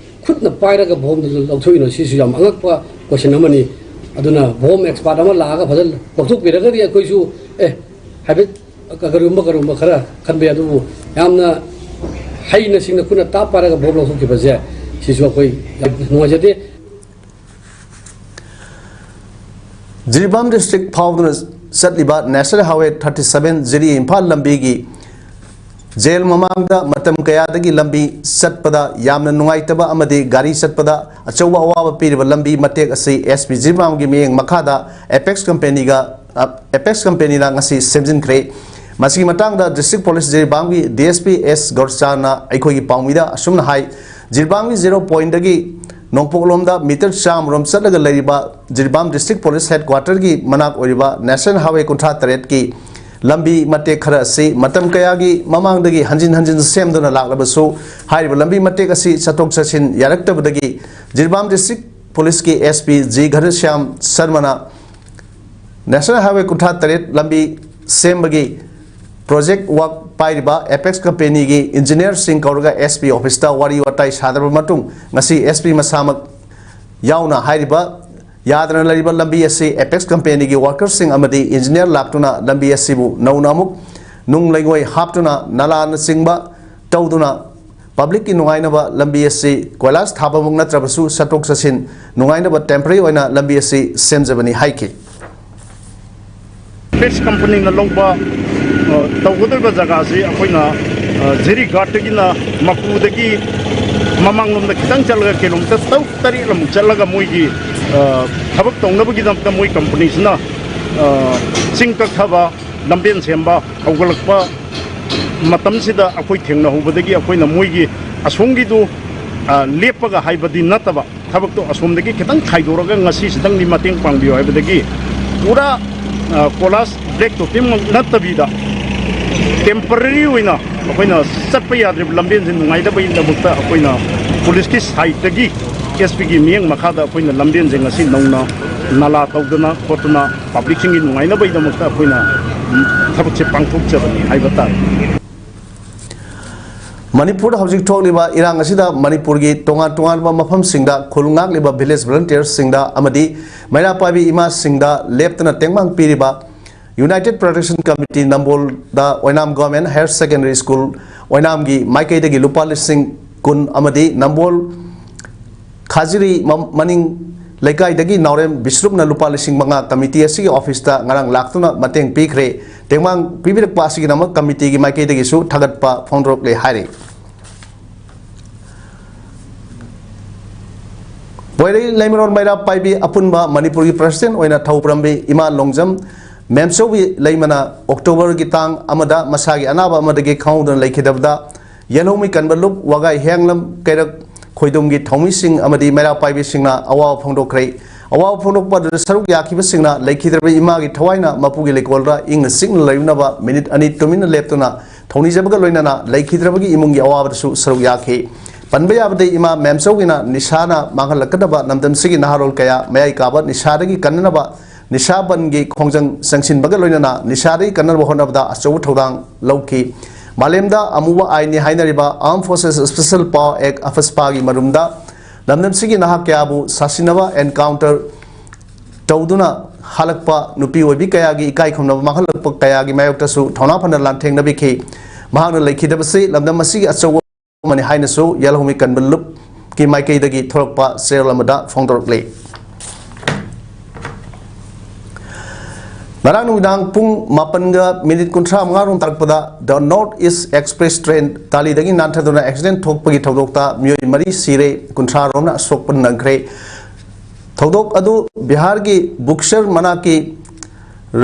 ꯈꯨꯠꯅ ꯄꯥꯏꯔꯒ ꯕꯣꯝꯗꯨ ꯂꯧꯊꯣꯛꯏꯅꯣ? ꯁꯤꯁꯨ ꯌꯥꯝ ꯑꯉꯛꯄ ꯀꯣꯏꯁꯟ ꯑꯃꯅꯤ꯫ ꯑꯗꯨꯅ ꯕꯣꯝ ꯑꯦꯛꯁꯄꯥꯔꯠ ꯑꯃ ꯂꯥꯛꯑꯒ ꯐꯖꯅ ꯂꯧꯊꯣꯛꯄꯤꯔꯒꯗꯤ ꯑꯩꯈꯣꯏꯁꯨ, ꯑꯦ, ꯍꯥꯏꯐꯦꯠ ꯀ-, ꯀꯔꯤꯒꯨꯝꯕ, ꯀꯔꯤꯒꯨꯝꯕ ꯈꯔ ꯈꯟꯕ ꯌꯥꯏ꯫ ꯑꯗꯨꯕꯨ ꯌꯥꯝꯅ ꯍꯩꯅ ꯁꯤꯡꯅ ꯈꯨꯠꯅ ꯇꯥꯞ ꯄꯥꯏꯔꯒ ꯕꯣꯝ ꯂꯧꯊꯣꯛꯈꯤꯕꯁꯦ, ꯁꯤꯁꯨ ꯑꯩꯈꯣꯏ ꯌꯥꯝ ꯅꯨꯡꯉꯥꯏꯖꯗꯦ꯫ ꯖꯤꯔꯤꯕꯥꯝ ꯗꯤꯁꯇ꯭ꯔꯤꯛ ꯐꯥꯎꯗꯨꯅ ꯆꯠꯂꯤꯕ ꯅꯦꯁꯅꯦꯜ ꯍꯥꯏꯋꯦ ꯊꯥꯔꯇꯤ ꯁꯚꯦꯟ ꯖꯤꯔꯤ ꯏꯝꯐꯥꯜ ꯂꯝꯕꯤꯒꯤ ꯖꯦꯜ ꯃꯃꯥꯡꯗ ꯃꯇꯝ ꯀꯌꯥꯗꯒꯤ ꯂꯝꯕꯤ ꯆꯠꯄꯗ ꯌꯥꯝꯅ ꯅꯨꯡꯉꯥꯏꯇꯕ ꯑꯃꯗꯤ ꯒꯥꯔꯤ ꯆꯠꯄꯗ ꯑꯆꯧꯕ ꯑꯋꯥꯕ ꯄꯤꯔꯤꯕ ꯂꯝꯕꯤ ꯃꯇꯦꯛ ꯑꯁꯤ ꯑꯦꯁ ꯄꯤ ꯖꯤꯔꯤꯕꯥꯝꯒꯤ ꯃꯤꯠꯌꯦꯡ ꯃꯈꯥꯗ ꯑꯦꯄꯦꯛꯁ ꯀꯝꯄꯦꯅꯤꯒ, ꯑ, ꯑꯦꯄꯦꯛꯁ ꯀꯝꯄꯦꯅꯤꯅ ꯉꯁꯤ ꯁꯦꯝꯖꯤꯟꯈ꯭ꯔꯦ꯫ ꯃꯁꯤꯒꯤ ꯃꯇꯥꯡꯗ district police ꯖꯤꯔꯤꯕꯥꯝꯒꯤ D S P S ꯒꯣꯔꯆꯥꯅ ꯑꯩꯈꯣꯏꯒꯤ ꯄꯥꯎꯃꯤꯗ ꯑꯁꯨꯝꯅ ꯍꯥꯏ, ꯖꯤꯔꯤꯕꯥꯝꯒꯤ ꯖꯤꯔꯣ ꯄꯣꯏꯟꯗꯒꯤ ꯅꯣꯡꯄꯣꯛꯂꯣꯝꯗ ꯃꯤꯇꯔ ꯆꯥꯝꯃꯔꯣꯝ ꯆꯠꯂꯒ ꯂꯩꯔꯤꯕ ꯖꯤꯔꯤꯕꯥꯝ ꯗꯤꯁꯇ꯭ꯔꯤꯛ ꯄꯨꯂꯤꯁ ꯍꯦꯗꯀ꯭ꯋꯥꯇꯔꯒꯤ ꯃꯅꯥꯛ ꯑꯣꯏꯔꯤꯕ ꯅꯦꯁꯅꯦꯜ ꯍꯥꯏꯋꯦ ꯀꯨꯟꯊ꯭ꯔꯥ ꯇꯔꯦꯠꯀꯤ ꯂꯝꯕꯤ ꯃꯇꯦꯛ ꯈꯔ ꯑꯁꯤ ꯃꯇꯝ ꯀꯌꯥꯒꯤ ꯃꯃꯥꯡꯗꯒꯤ ꯍꯟꯖꯤꯟ ꯍꯟꯖꯤꯟ ꯁꯦꯝꯗꯨꯅ ꯂꯥꯛꯂꯕꯁꯨ, ꯍꯥꯏꯔꯤꯕ ꯂꯝꯕꯤ ꯃꯇꯦꯛ ꯑꯁꯤ ꯆꯠꯊꯣꯛ ꯆꯠꯁꯤꯟ ꯌꯥꯔꯛꯇꯕꯗꯒꯤ ꯖꯤꯔꯤꯕꯥꯝ ꯗꯤꯁꯇ꯭ꯔꯤꯛ ꯄꯨꯂꯤꯁꯀꯤ ꯑꯦꯁ ꯄꯤ ꯖꯤ ꯘꯅꯁ꯭ꯌꯥꯝ ꯁꯔꯃꯅ ꯅꯦꯁꯅꯦꯜ ꯍꯥꯏꯋꯦ ꯀꯨꯟꯊ꯭ꯔꯥ ꯇꯔꯦꯠ ꯂꯝꯕꯤ ꯁꯦꯝꯕꯒꯤ ꯄ꯭ꯔꯣꯖꯦꯛ ꯋꯥꯛ ꯄꯥꯏꯔꯤꯕ ꯑꯦꯄꯦꯛꯁ ꯀꯝꯄꯦꯅꯤꯒꯤ ꯏꯟꯖꯤꯅꯤꯌꯔꯁꯤꯡ ꯀꯧꯔꯒ ꯑꯦꯁ ꯄꯤ ꯑꯣꯐꯤꯁꯇ ꯋꯥꯔꯤ ꯋꯥꯇꯥꯏ ꯁꯥꯗ꯭ꯔꯕ ꯃꯇꯨꯡ, ꯉꯁꯤ ꯑꯦꯁ ꯄꯤ ꯃꯁꯥꯃꯛ ꯌꯥꯎꯅ ꯍꯥꯏꯔꯤꯕ ꯌꯥꯗꯅ ꯂꯩꯔꯤꯕ ꯂꯝꯕꯤ ꯑꯁꯤ ꯑꯦꯄꯦꯛꯁ ꯀꯝꯄꯦꯅꯤꯒꯤ ꯋꯥꯔꯀꯔꯁꯤꯡ ꯑꯃꯗꯤ ꯏꯟꯖꯤꯅꯤꯌꯔ ꯂꯥꯛꯇꯨꯅ ꯂꯝꯕꯤ ꯑꯁꯤꯕꯨ ꯅꯧꯅ ꯑꯃꯨꯛ ꯅꯨꯡ ꯂꯩꯉꯣꯏ ꯍꯥꯞꯇꯨꯅ, ꯅꯂꯥꯅꯆꯤꯡꯕ ꯇꯧꯗꯨꯅ, ꯄꯕ꯭ꯂꯤꯛꯀꯤ ꯅꯨꯡꯉꯥꯏꯅꯕ ꯂꯝꯕꯤ ꯑꯁꯤ ꯀꯣꯏꯂꯥꯁ ꯊꯥꯕꯃꯛ ꯅꯠꯇ꯭ꯔꯕꯁꯨ, ꯆꯠꯊꯣꯛ ꯆꯠꯁꯤꯟ ꯅꯨꯡꯉꯥꯏꯅꯕ ꯇꯦꯝꯄꯔꯦꯔꯤ ꯑꯣꯏꯅ ꯂꯝꯕꯤ ꯑꯁꯤ ꯁꯦꯝꯖꯕꯅꯤ ꯍꯥꯏꯈꯤ꯫ ꯑꯦꯄꯦꯛꯁ ꯀꯝꯄꯅꯤꯅ ꯂꯧꯕ, ꯑ, ꯇꯧꯒꯗꯧꯔꯤꯕ ꯖꯒꯥꯁꯤ ꯑꯩꯈꯣꯏꯅ, ꯑ, ꯖꯤꯔꯤ ꯒꯥꯔꯗꯇꯒꯤꯅ ꯃꯀꯨꯗꯒꯤ ꯃꯃꯥꯡꯂꯣꯝꯗ ꯈꯤꯇꯪ ꯆꯠꯂꯒ ꯀꯤꯂꯣꯃꯤꯇꯔ ꯇꯔꯨꯛ ꯇꯔꯦꯠ ꯑꯃꯨꯛ ꯆꯠꯂꯒ ꯃꯣꯏꯒꯤ, ꯑ, ꯊꯕꯛ ꯇꯧꯅꯕꯒꯤꯗꯃꯛꯇ ꯃꯣꯏ ꯀꯝꯄꯅꯤꯁꯤꯅ, ꯑ, ꯆꯤꯡ ꯀꯛꯊꯕ, ꯂꯝꯕꯦꯟ ꯁꯦꯝꯕ ꯍꯧꯒꯠꯂꯛꯄ ꯃꯇꯝꯁꯤꯗ ꯑꯩꯈꯣꯏ ꯊꯦꯡꯅꯍꯧꯕꯗꯒꯤ ꯑꯩꯈꯣꯏꯅ ꯃꯣꯏꯒꯤ ꯑꯁꯣꯝꯒꯤꯗꯨ, ꯑ, ꯂꯦꯞꯄꯒ ꯍꯥꯏꯕꯗꯤ ꯅꯠꯇꯕ, ꯊꯕꯛꯇꯣ ꯑꯁꯣꯝꯗꯒꯤ ꯈꯤꯇꯪ ꯈꯥꯏꯗꯣꯔꯒ ꯉꯁꯤꯁꯤꯗꯪꯗꯤ ꯃꯇꯦꯡ ꯄꯥꯡꯕꯤꯌꯨ ꯍꯥꯏꯕꯗꯒꯤ ꯄꯨꯔꯥ, ꯑ, ꯀꯣꯂꯥꯁ ꯕ꯭ꯂꯦꯛ ꯇꯣꯞꯄꯤꯡꯃꯛ ꯅꯠꯇꯕꯤꯗ ꯇꯦꯝꯄꯔꯔꯤ ꯑꯣꯏꯅ ꯑꯩꯈꯣꯏꯅ ꯆꯠꯄ ꯌꯥꯗ꯭ꯔꯤꯕ ꯂꯝꯕꯦꯟꯁꯦ ꯅꯨꯡꯉꯥꯏꯇꯕꯒꯤꯗꯃꯛꯇ ꯑꯩꯈꯣꯏꯅ ꯄꯨꯂꯤꯁꯀꯤ ꯁꯥꯏꯠꯇꯒꯤ ꯑꯦꯁ ꯄꯤꯒꯤ ꯃꯤꯠꯌꯦꯡ ꯃꯈꯥꯗ ꯑꯩꯈꯣꯏꯅ ꯂꯝꯕꯦꯟꯁꯤꯡ ꯑꯁꯤ ꯅꯧꯅ ꯅꯥꯂꯥ ꯇꯧꯗꯅ ꯈꯣꯠꯇꯅ ꯄꯕ꯭ꯂꯤꯛꯁꯤꯡꯒꯤ ꯅꯨꯡꯉꯥꯏꯅꯕꯒꯤꯗꯃꯛꯇ ꯑꯩꯈꯣꯏꯅ ꯊꯕꯛꯁꯦ ꯄꯥꯡꯊꯣꯛꯆꯕꯅꯤ ꯍꯥꯏꯕ ꯇꯥꯔꯦ꯫ ꯃꯅꯤꯄꯨꯔꯗ ꯍꯧꯖꯤꯛ ꯊꯣꯛꯂꯤꯕ ꯏꯔꯥꯡ ꯑꯁꯤꯗ ꯃꯅꯤꯄꯨꯔꯒꯤ ꯇꯣꯉꯥꯟ ꯇꯣꯉꯥꯟꯕ ꯃꯐꯝꯁꯤꯡꯗ ꯈꯨꯜ ꯉꯥꯛꯂꯤꯕ ꯚꯤꯂꯦꯖ ꯚꯣꯂꯨꯟꯇꯤꯌꯔꯁꯤꯡꯗ ꯑꯃꯗꯤ ꯃꯩꯔꯥ ꯄꯥꯏꯕꯤ ꯏꯃꯥꯁꯤꯡꯗ ꯂꯦꯞꯇꯅ ꯇꯦꯡꯕꯥꯡ ꯄꯤꯔꯤꯕ United Protection Committee ꯅꯝꯕꯣꯜꯗ ꯑꯣꯏꯅꯥꯝ Government Higher Secondary School ꯑꯣꯏꯅꯥꯝꯒꯤ ꯃꯥꯏꯀꯩꯗꯒꯤ ꯂꯨꯄꯥ ꯂꯤꯁꯤꯡ ꯀꯨꯟ ꯑꯃꯗꯤ ꯅꯝꯕꯣꯜ ꯈꯥꯖꯤꯔꯤ ꯃ-, ꯃꯅꯤꯡ ꯂꯩꯀꯥꯏꯗꯒꯤ ꯅꯥꯎꯔꯦꯝ ꯕꯤꯁ꯭ꯔꯨꯞꯅ ꯂꯨꯄꯥ ꯂꯤꯁꯤꯡ ꯃꯉꯥ ꯀꯃꯤꯇꯤ ꯑꯁꯤꯒꯤ ꯑꯣꯐꯤꯁꯇ ꯉꯔꯥꯡ ꯂꯥꯛꯇꯨꯅ ꯃꯇꯦꯡ ꯄꯤꯈ꯭ꯔꯦ꯫ ꯇꯦꯡꯕꯥꯡ ꯄꯤꯕꯤꯔꯛꯄ ꯑꯁꯤꯒꯤꯗꯃꯛ ꯀꯃꯤꯇꯤꯒꯤ ꯃꯥꯏꯀꯩꯗꯒꯤꯁꯨ ꯊꯥꯒꯠꯄ ꯐꯣꯡꯗꯣꯔꯛꯂꯦ ꯍꯥꯏꯔꯤ꯫ ꯄꯣꯏꯔꯩ ꯂꯩꯃꯔꯣꯟ ꯃꯩꯔꯥ ꯄꯥꯏꯕꯤ ꯑꯄꯨꯟꯕ ꯃꯅꯤꯄꯨꯔꯒꯤ ꯄ꯭ꯔꯁꯤꯗꯦꯟ ꯑꯣꯏꯅ ꯊꯧ ꯄꯨꯔꯝꯕꯤ ꯏꯃꯥ ꯂꯣꯡꯖꯝ ꯃꯦꯝꯆꯧꯕꯤ ꯂꯩꯃꯅ ꯑꯣꯛꯇꯣꯕꯔꯒꯤ ꯇꯥꯡ ꯑꯃꯗ ꯃꯁꯥꯒꯤ ꯑꯅꯥꯕ ꯑꯃꯗꯒꯤ ꯈꯪꯍꯧꯗꯅ ꯂꯩꯈꯤꯗꯕꯗ ꯌꯦꯜꯍꯧꯃꯤ ꯀꯟꯕ ꯂꯨꯞ ꯋꯥꯒꯥꯏ ꯍꯤꯌꯥꯡꯂꯝ ꯀꯩꯔꯛ ꯈꯣꯏꯗꯨꯝꯒꯤ ꯊꯧꯃꯤꯁꯤꯡ ꯑꯃꯗꯤ ꯃꯩꯔꯥ ꯄꯥꯏꯕꯤꯁꯤꯡꯅ ꯑꯋꯥꯕ ꯐꯣꯡꯗꯣꯛꯈ꯭ꯔꯦ꯫ ꯑꯋꯥꯕ ꯐꯣꯡꯗꯣꯛꯄ ꯑꯗꯨꯗ ꯁꯔꯨꯛ ꯌꯥꯈꯤꯕꯁꯤꯡꯅ ꯂꯩꯈꯤꯗ꯭ꯔꯕ ꯏꯃꯥꯒꯤ ꯊꯋꯥꯏꯅ ꯃꯄꯨꯒꯤ ꯂꯩꯀꯣꯜꯗ ꯏꯪꯅ ꯆꯤꯛꯅ ꯂꯩꯔꯨꯅꯕ ꯃꯤꯅꯤꯠ ꯑꯅꯤ ꯇꯨꯃꯤꯟꯅ ꯂꯦꯞꯇꯨꯅ ꯊꯧꯅꯤꯖꯕꯒ ꯂꯣꯏꯅꯅ ꯂꯩꯈꯤꯗ꯭ꯔꯕꯒꯤ ꯏꯃꯨꯡꯒꯤ ꯑꯋꯥꯕꯗꯁꯨ ꯁꯔꯨꯛ ꯌꯥꯈꯤ꯫ ꯄꯟꯕ ꯌꯥꯕꯗꯤ ꯏꯃꯥ ꯃꯦꯝꯆꯧꯒꯤꯅ ꯅꯤꯁꯥꯅ ꯃꯥꯡꯍꯜꯂꯛꯀꯗꯕ ꯂꯝꯗꯝꯁꯤꯒꯤ ꯅꯍꯥꯔꯣꯜ ꯀꯌꯥ ꯃꯌꯥꯏ ꯀꯥꯕ ꯅꯤꯁꯥꯗꯒꯤ ꯀꯟꯅꯅꯕ ꯅꯤꯁꯥ ꯕꯟꯒꯤ ꯈꯣꯡꯖꯪ ꯆꯪꯁꯤꯟꯕꯒ ꯂꯣꯏꯅꯅ ꯅꯤꯁꯥꯗꯒꯤ ꯀꯟꯅꯕ ꯍꯣꯠꯅꯕꯗ ꯑꯆꯧꯕ ꯊꯧꯗꯥꯡ ꯂꯧꯈꯤ꯫ ꯃꯥꯂꯦꯝꯗ ꯑꯃꯨꯕ ꯑꯥꯏꯟꯅꯤ ꯍꯥꯏꯅꯔꯤꯕ Armed Forces Special Power Act, ꯑꯐꯁꯄꯥꯒꯤ ꯃꯔꯨꯝꯗ ꯂꯝꯗꯝꯁꯤꯒꯤ ꯅꯍꯥ ꯀꯌꯥꯕꯨ ꯁꯥꯁꯤꯟꯅꯕ encounter ꯇꯧꯗꯨꯅ ꯍꯜꯂꯛꯄ ꯅꯨꯄꯤ ꯑꯣꯏꯕꯤ ꯀꯌꯥꯒꯤ ꯏꯀꯥꯏ ꯈꯨꯝꯅꯕ ꯃꯥꯡꯍꯜꯂꯛꯄ ꯀꯌꯥꯒꯤ ꯃꯥꯌꯣꯛꯇꯁꯨ ꯊꯧꯅꯥ ꯐꯅ ꯂꯥꯟꯊꯦꯡꯅꯕꯤꯈꯤ꯫ ꯃꯍꯥꯛꯅ ꯂꯩꯈꯤꯗꯕꯁꯤ ꯂꯝꯗꯝ ꯑꯁꯤꯒꯤ ꯑꯆꯧꯕ ꯑꯃꯅꯤ ꯍꯥꯏꯅꯁꯨ ꯌꯦꯜꯍꯧꯃꯤ ꯀꯟꯕ ꯂꯨꯞꯀꯤ ꯃꯥꯏꯀꯩꯗꯒꯤ ꯊꯣꯔꯛꯄ ꯆꯦꯔꯣꯜ ꯑꯃꯗ ꯐꯣꯡꯗꯣꯔꯛꯂꯤ꯫ ꯉꯔꯥꯡ ꯅꯨꯃꯤꯗꯥꯡ ꯄꯨꯡ ꯃꯥꯄꯟꯒ ꯃꯤꯅꯤꯠ ꯀꯨꯟꯊ꯭ꯔꯥ ꯃꯉꯥ ꯔꯣꯝ ꯇꯥꯔꯛꯄꯗ The North East Express train ꯇꯥꯂꯤꯗꯒꯤ ꯅꯥꯟꯊꯗꯨꯅ accident ꯊꯣꯛꯄꯒꯤ ꯊꯧꯗꯣꯛꯇ ꯃꯤꯑꯣꯏ ꯃꯔꯤ ꯁꯤꯔꯦ, ꯀꯨꯟꯊ꯭ꯔꯥ ꯔꯣꯝꯅ ꯑꯁꯣꯛꯄ ꯅꯪꯈ꯭ꯔꯦ꯫ ꯊꯧꯗꯣꯛ ꯑꯗꯨ ꯕꯤꯍꯥꯔꯒꯤ ꯕꯨꯛꯁꯔ ꯃꯅꯥꯛꯀꯤ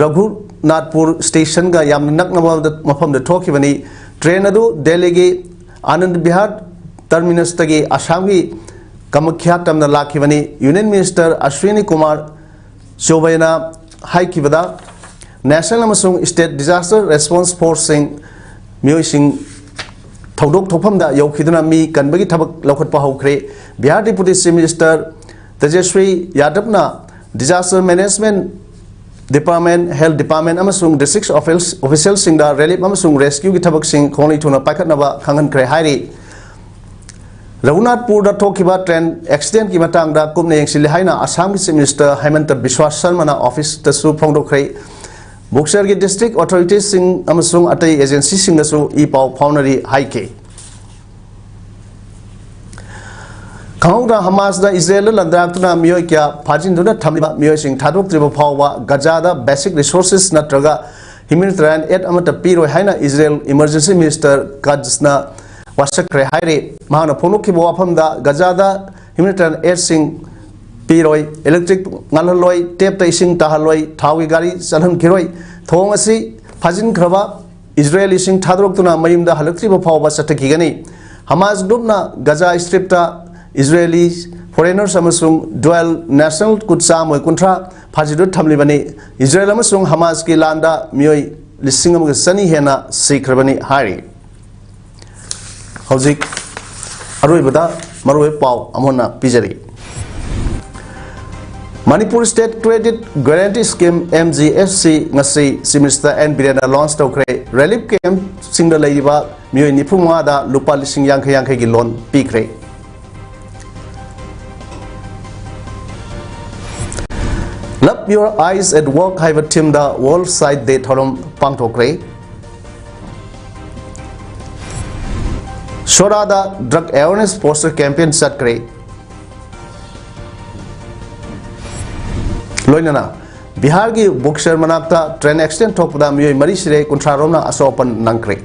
ꯔꯘꯨꯅꯥꯊꯄꯨꯔ stationꯒ ꯌꯥꯝꯅ ꯅꯛꯅꯕ ꯃꯐꯝꯗ ꯊꯣꯛꯈꯤꯕꯅꯤ꯫ Train ꯑꯗꯨ ꯗꯦꯜꯂꯤꯒꯤ ꯑꯥꯅꯟꯗ ꯕꯤꯍꯥꯔ terminusꯇꯒꯤ ꯑꯁꯥꯝꯒꯤ ꯀꯃꯈ꯭ꯌꯥ ꯇꯝꯅ ꯂꯥꯛꯈꯤꯕꯅꯤ꯫ Union Minister Aswini Kumar ꯆꯧꯕꯦꯅ ꯍꯥꯏꯈꯤꯕꯗ, National ꯑꯃꯁꯨꯡ State Disaster Response Forceꯁꯤꯡ ꯃꯤꯑꯣꯏꯁꯤꯡ ꯊꯧꯗꯣꯛ ꯊꯣꯛꯐꯝꯗ ꯌꯧꯈꯤꯗꯨꯅ ꯃꯤ ꯀꯟꯕꯒꯤ ꯊꯕꯛ ꯂꯧꯈꯠꯄ ꯍꯧꯈ꯭ꯔꯦ꯫ Bihar Deputy Chief Minister ꯇꯦꯖꯁ꯭ꯔꯤ ꯌꯥꯗꯕꯅ disaster management department, health department ꯑꯃꯁꯨꯡ district officialꯁꯤꯡꯗ relief ꯑꯃꯁꯨꯡ rescueꯒꯤ ꯊꯕꯛꯁꯤꯡ ꯈꯣꯡꯂꯩ ꯊꯨꯅ ꯄꯥꯏꯈꯠꯅꯕ ꯈꯪꯍꯟꯈ꯭ꯔꯦ ꯍꯥꯏꯔꯤ꯫ ꯔꯘꯨꯅꯥꯊꯄꯨꯔꯗ ꯊꯣꯛꯈꯤꯕ train accidentꯀꯤ ꯃꯇꯥꯡꯗ ꯀꯨꯞꯅ ꯌꯦꯡꯁꯤꯜꯂꯤ ꯍꯥꯏꯅ ꯑꯁꯥꯝꯒꯤ Chief Minister ꯍꯤꯃꯟꯇ ꯕꯤꯁ꯭ꯋ ꯁꯔꯃꯅ officeꯇꯁꯨ ꯐꯣꯡꯗꯣꯛꯈ꯭ꯔꯦ꯫ ꯕꯣꯛꯁꯔꯒꯤ district authorityꯁꯤꯡ ꯑꯃꯁꯨꯡ ꯑꯇꯩ agencyꯁꯤꯡꯒꯁꯨ ꯏ ꯄꯥꯎ ꯐꯥꯎꯅꯔꯤ ꯍꯥꯏꯈꯤ꯫ ꯈꯪꯍꯧꯗꯅ ꯍꯃꯥꯁꯅ ꯏꯖꯔꯦꯜꯗ ꯂꯥꯟꯗꯥꯔꯛꯇꯨꯅ ꯃꯤꯑꯣꯏ ꯀꯌꯥ ꯐꯥꯖꯤꯟꯗꯨꯅ ꯊꯝꯂꯤꯕ ꯃꯤꯑꯣꯏꯁꯤꯡ ꯊꯥꯗꯣꯛꯇ꯭ꯔꯤꯕ ꯐꯥꯎꯕ ꯒꯖꯥꯗ basic resources ꯅꯠꯇ꯭ꯔꯒ humanitarian aid ꯑꯃꯠꯇ ꯄꯤꯔꯣꯏ ꯍꯥꯏꯅ ꯏꯖꯔꯦꯜ Emergency Minister ꯀꯥꯠꯖꯅ ꯋꯥꯁꯛꯈ꯭ꯔꯦ ꯍꯥꯏꯔꯤ꯫ ꯃꯍꯥꯛꯅ ꯐꯣꯡꯗꯣꯛꯈꯤꯕ ꯋꯥꯐꯝꯗ, ꯒꯖꯥꯗ humanitarian aidꯁꯤꯡ ꯄꯤꯔꯣꯏ, electric ꯉꯥꯜꯍꯜꯂꯣꯏ, tapꯇ ꯏꯁꯤꯡ ꯇꯥꯍꯜꯂꯣꯏ, ꯊꯥꯎꯒꯤ ꯒꯥꯔꯤ ꯆꯠꯍꯟꯈꯤꯔꯣꯏ꯫ ꯊꯧꯑꯣꯡ ꯑꯁꯤ ꯐꯥꯖꯤꯟꯈ꯭ꯔꯕ ꯏꯖꯔꯦꯂꯤꯁꯤꯡ ꯊꯥꯗꯣꯔꯛꯇꯨꯅ ꯃꯌꯨꯝꯗ ꯍꯜꯂꯛꯇ꯭ꯔꯤꯕ ꯐꯥꯎꯕ ꯆꯠꯊꯈꯤꯒꯅꯤ꯫ ꯍꯃꯥꯁ groupꯅ ꯒꯖꯥ Stripꯇ ꯏꯖꯔꯦꯂꯤ foreigners ꯑꯃꯁꯨꯡ dual national ꯀꯨꯟꯊ꯭ꯔꯥ ꯃꯣꯏ ꯀꯨꯟꯊ꯭ꯔꯥ ꯐꯥꯖꯤꯜꯗꯨꯅ ꯊꯝꯂꯤꯕꯅꯤ꯫ ꯏꯖꯔꯦꯜ ꯑꯃꯁꯨꯡ ꯍꯃꯥꯁꯀꯤ ꯂꯥꯟꯗ ꯃꯤꯑꯣꯏ ꯂꯤꯁꯤꯡ ꯑꯃꯒ ꯆꯅꯤ ꯍꯦꯟꯅ ꯁꯤꯈ꯭ꯔꯕꯅꯤ ꯍꯥꯏꯔꯤ꯫ ꯍꯧꯖꯤꯛ ꯑꯔꯣꯏꯕꯗ ꯃꯔꯨꯑꯣꯏꯕ ꯄꯥꯎ ꯑꯃꯨꯛ ꯍꯟꯅ ꯄꯤꯖꯔꯤ꯫ Manipur State Credit Guarantee Scheme, M G S C, ꯉꯁꯤ Chief Minister N ꯕꯤꯔꯦꯟꯅ launch ꯇꯧꯈ꯭ꯔꯦ꯫ Relief campꯁꯤꯡꯗ ꯂꯩꯔꯤꯕ ꯃꯤꯑꯣꯏ ꯅꯤꯐꯨ ꯃꯉꯥꯗ ꯂꯨꯄꯥ ꯂꯤꯁꯤꯡ ꯌꯥꯡꯈꯩ ꯌꯥꯡꯈꯩꯒꯤ loan ꯄꯤꯈ꯭ꯔꯦ꯫ Love Your Eyes at Work ꯍꯥꯏꯕ themeꯗ World Sight Day ꯊꯧꯔꯝ ꯄꯥꯡꯊꯣꯛꯈ꯭ꯔꯦ꯫ ꯁꯣꯔꯥꯗ drug awareness poster campaign ꯆꯠꯈ꯭ꯔꯦ꯫ ꯂꯣꯏꯅꯅ ꯕꯤꯍꯥꯔꯒꯤ ꯕꯣꯛꯁꯔ ꯃꯅꯥꯛꯇ train accident ꯊꯣꯛꯄꯗ ꯃꯤꯑꯣꯏ ꯃꯔꯤ ꯁꯤꯔꯦ, ꯀꯨꯟꯊ꯭ꯔꯥ ꯔꯣꯝꯅ ꯑꯁꯣꯛ ꯑꯄꯟ ꯅꯪꯈ꯭ꯔꯦ꯫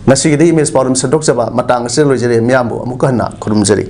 ꯉꯁꯤꯒꯤꯗꯤ ꯏꯃꯦꯖ ꯄꯥꯎꯗꯝ ꯁꯟꯗꯣꯛꯆꯕ ꯃꯇꯥꯡ ꯑꯁꯤꯗ ꯂꯣꯏꯖꯔꯦ꯫ ꯃꯤꯌꯥꯝꯕꯨ ꯑꯃꯨꯛꯀ ꯍꯟꯅ ꯈꯨꯔꯨꯝꯖꯔꯤ꯫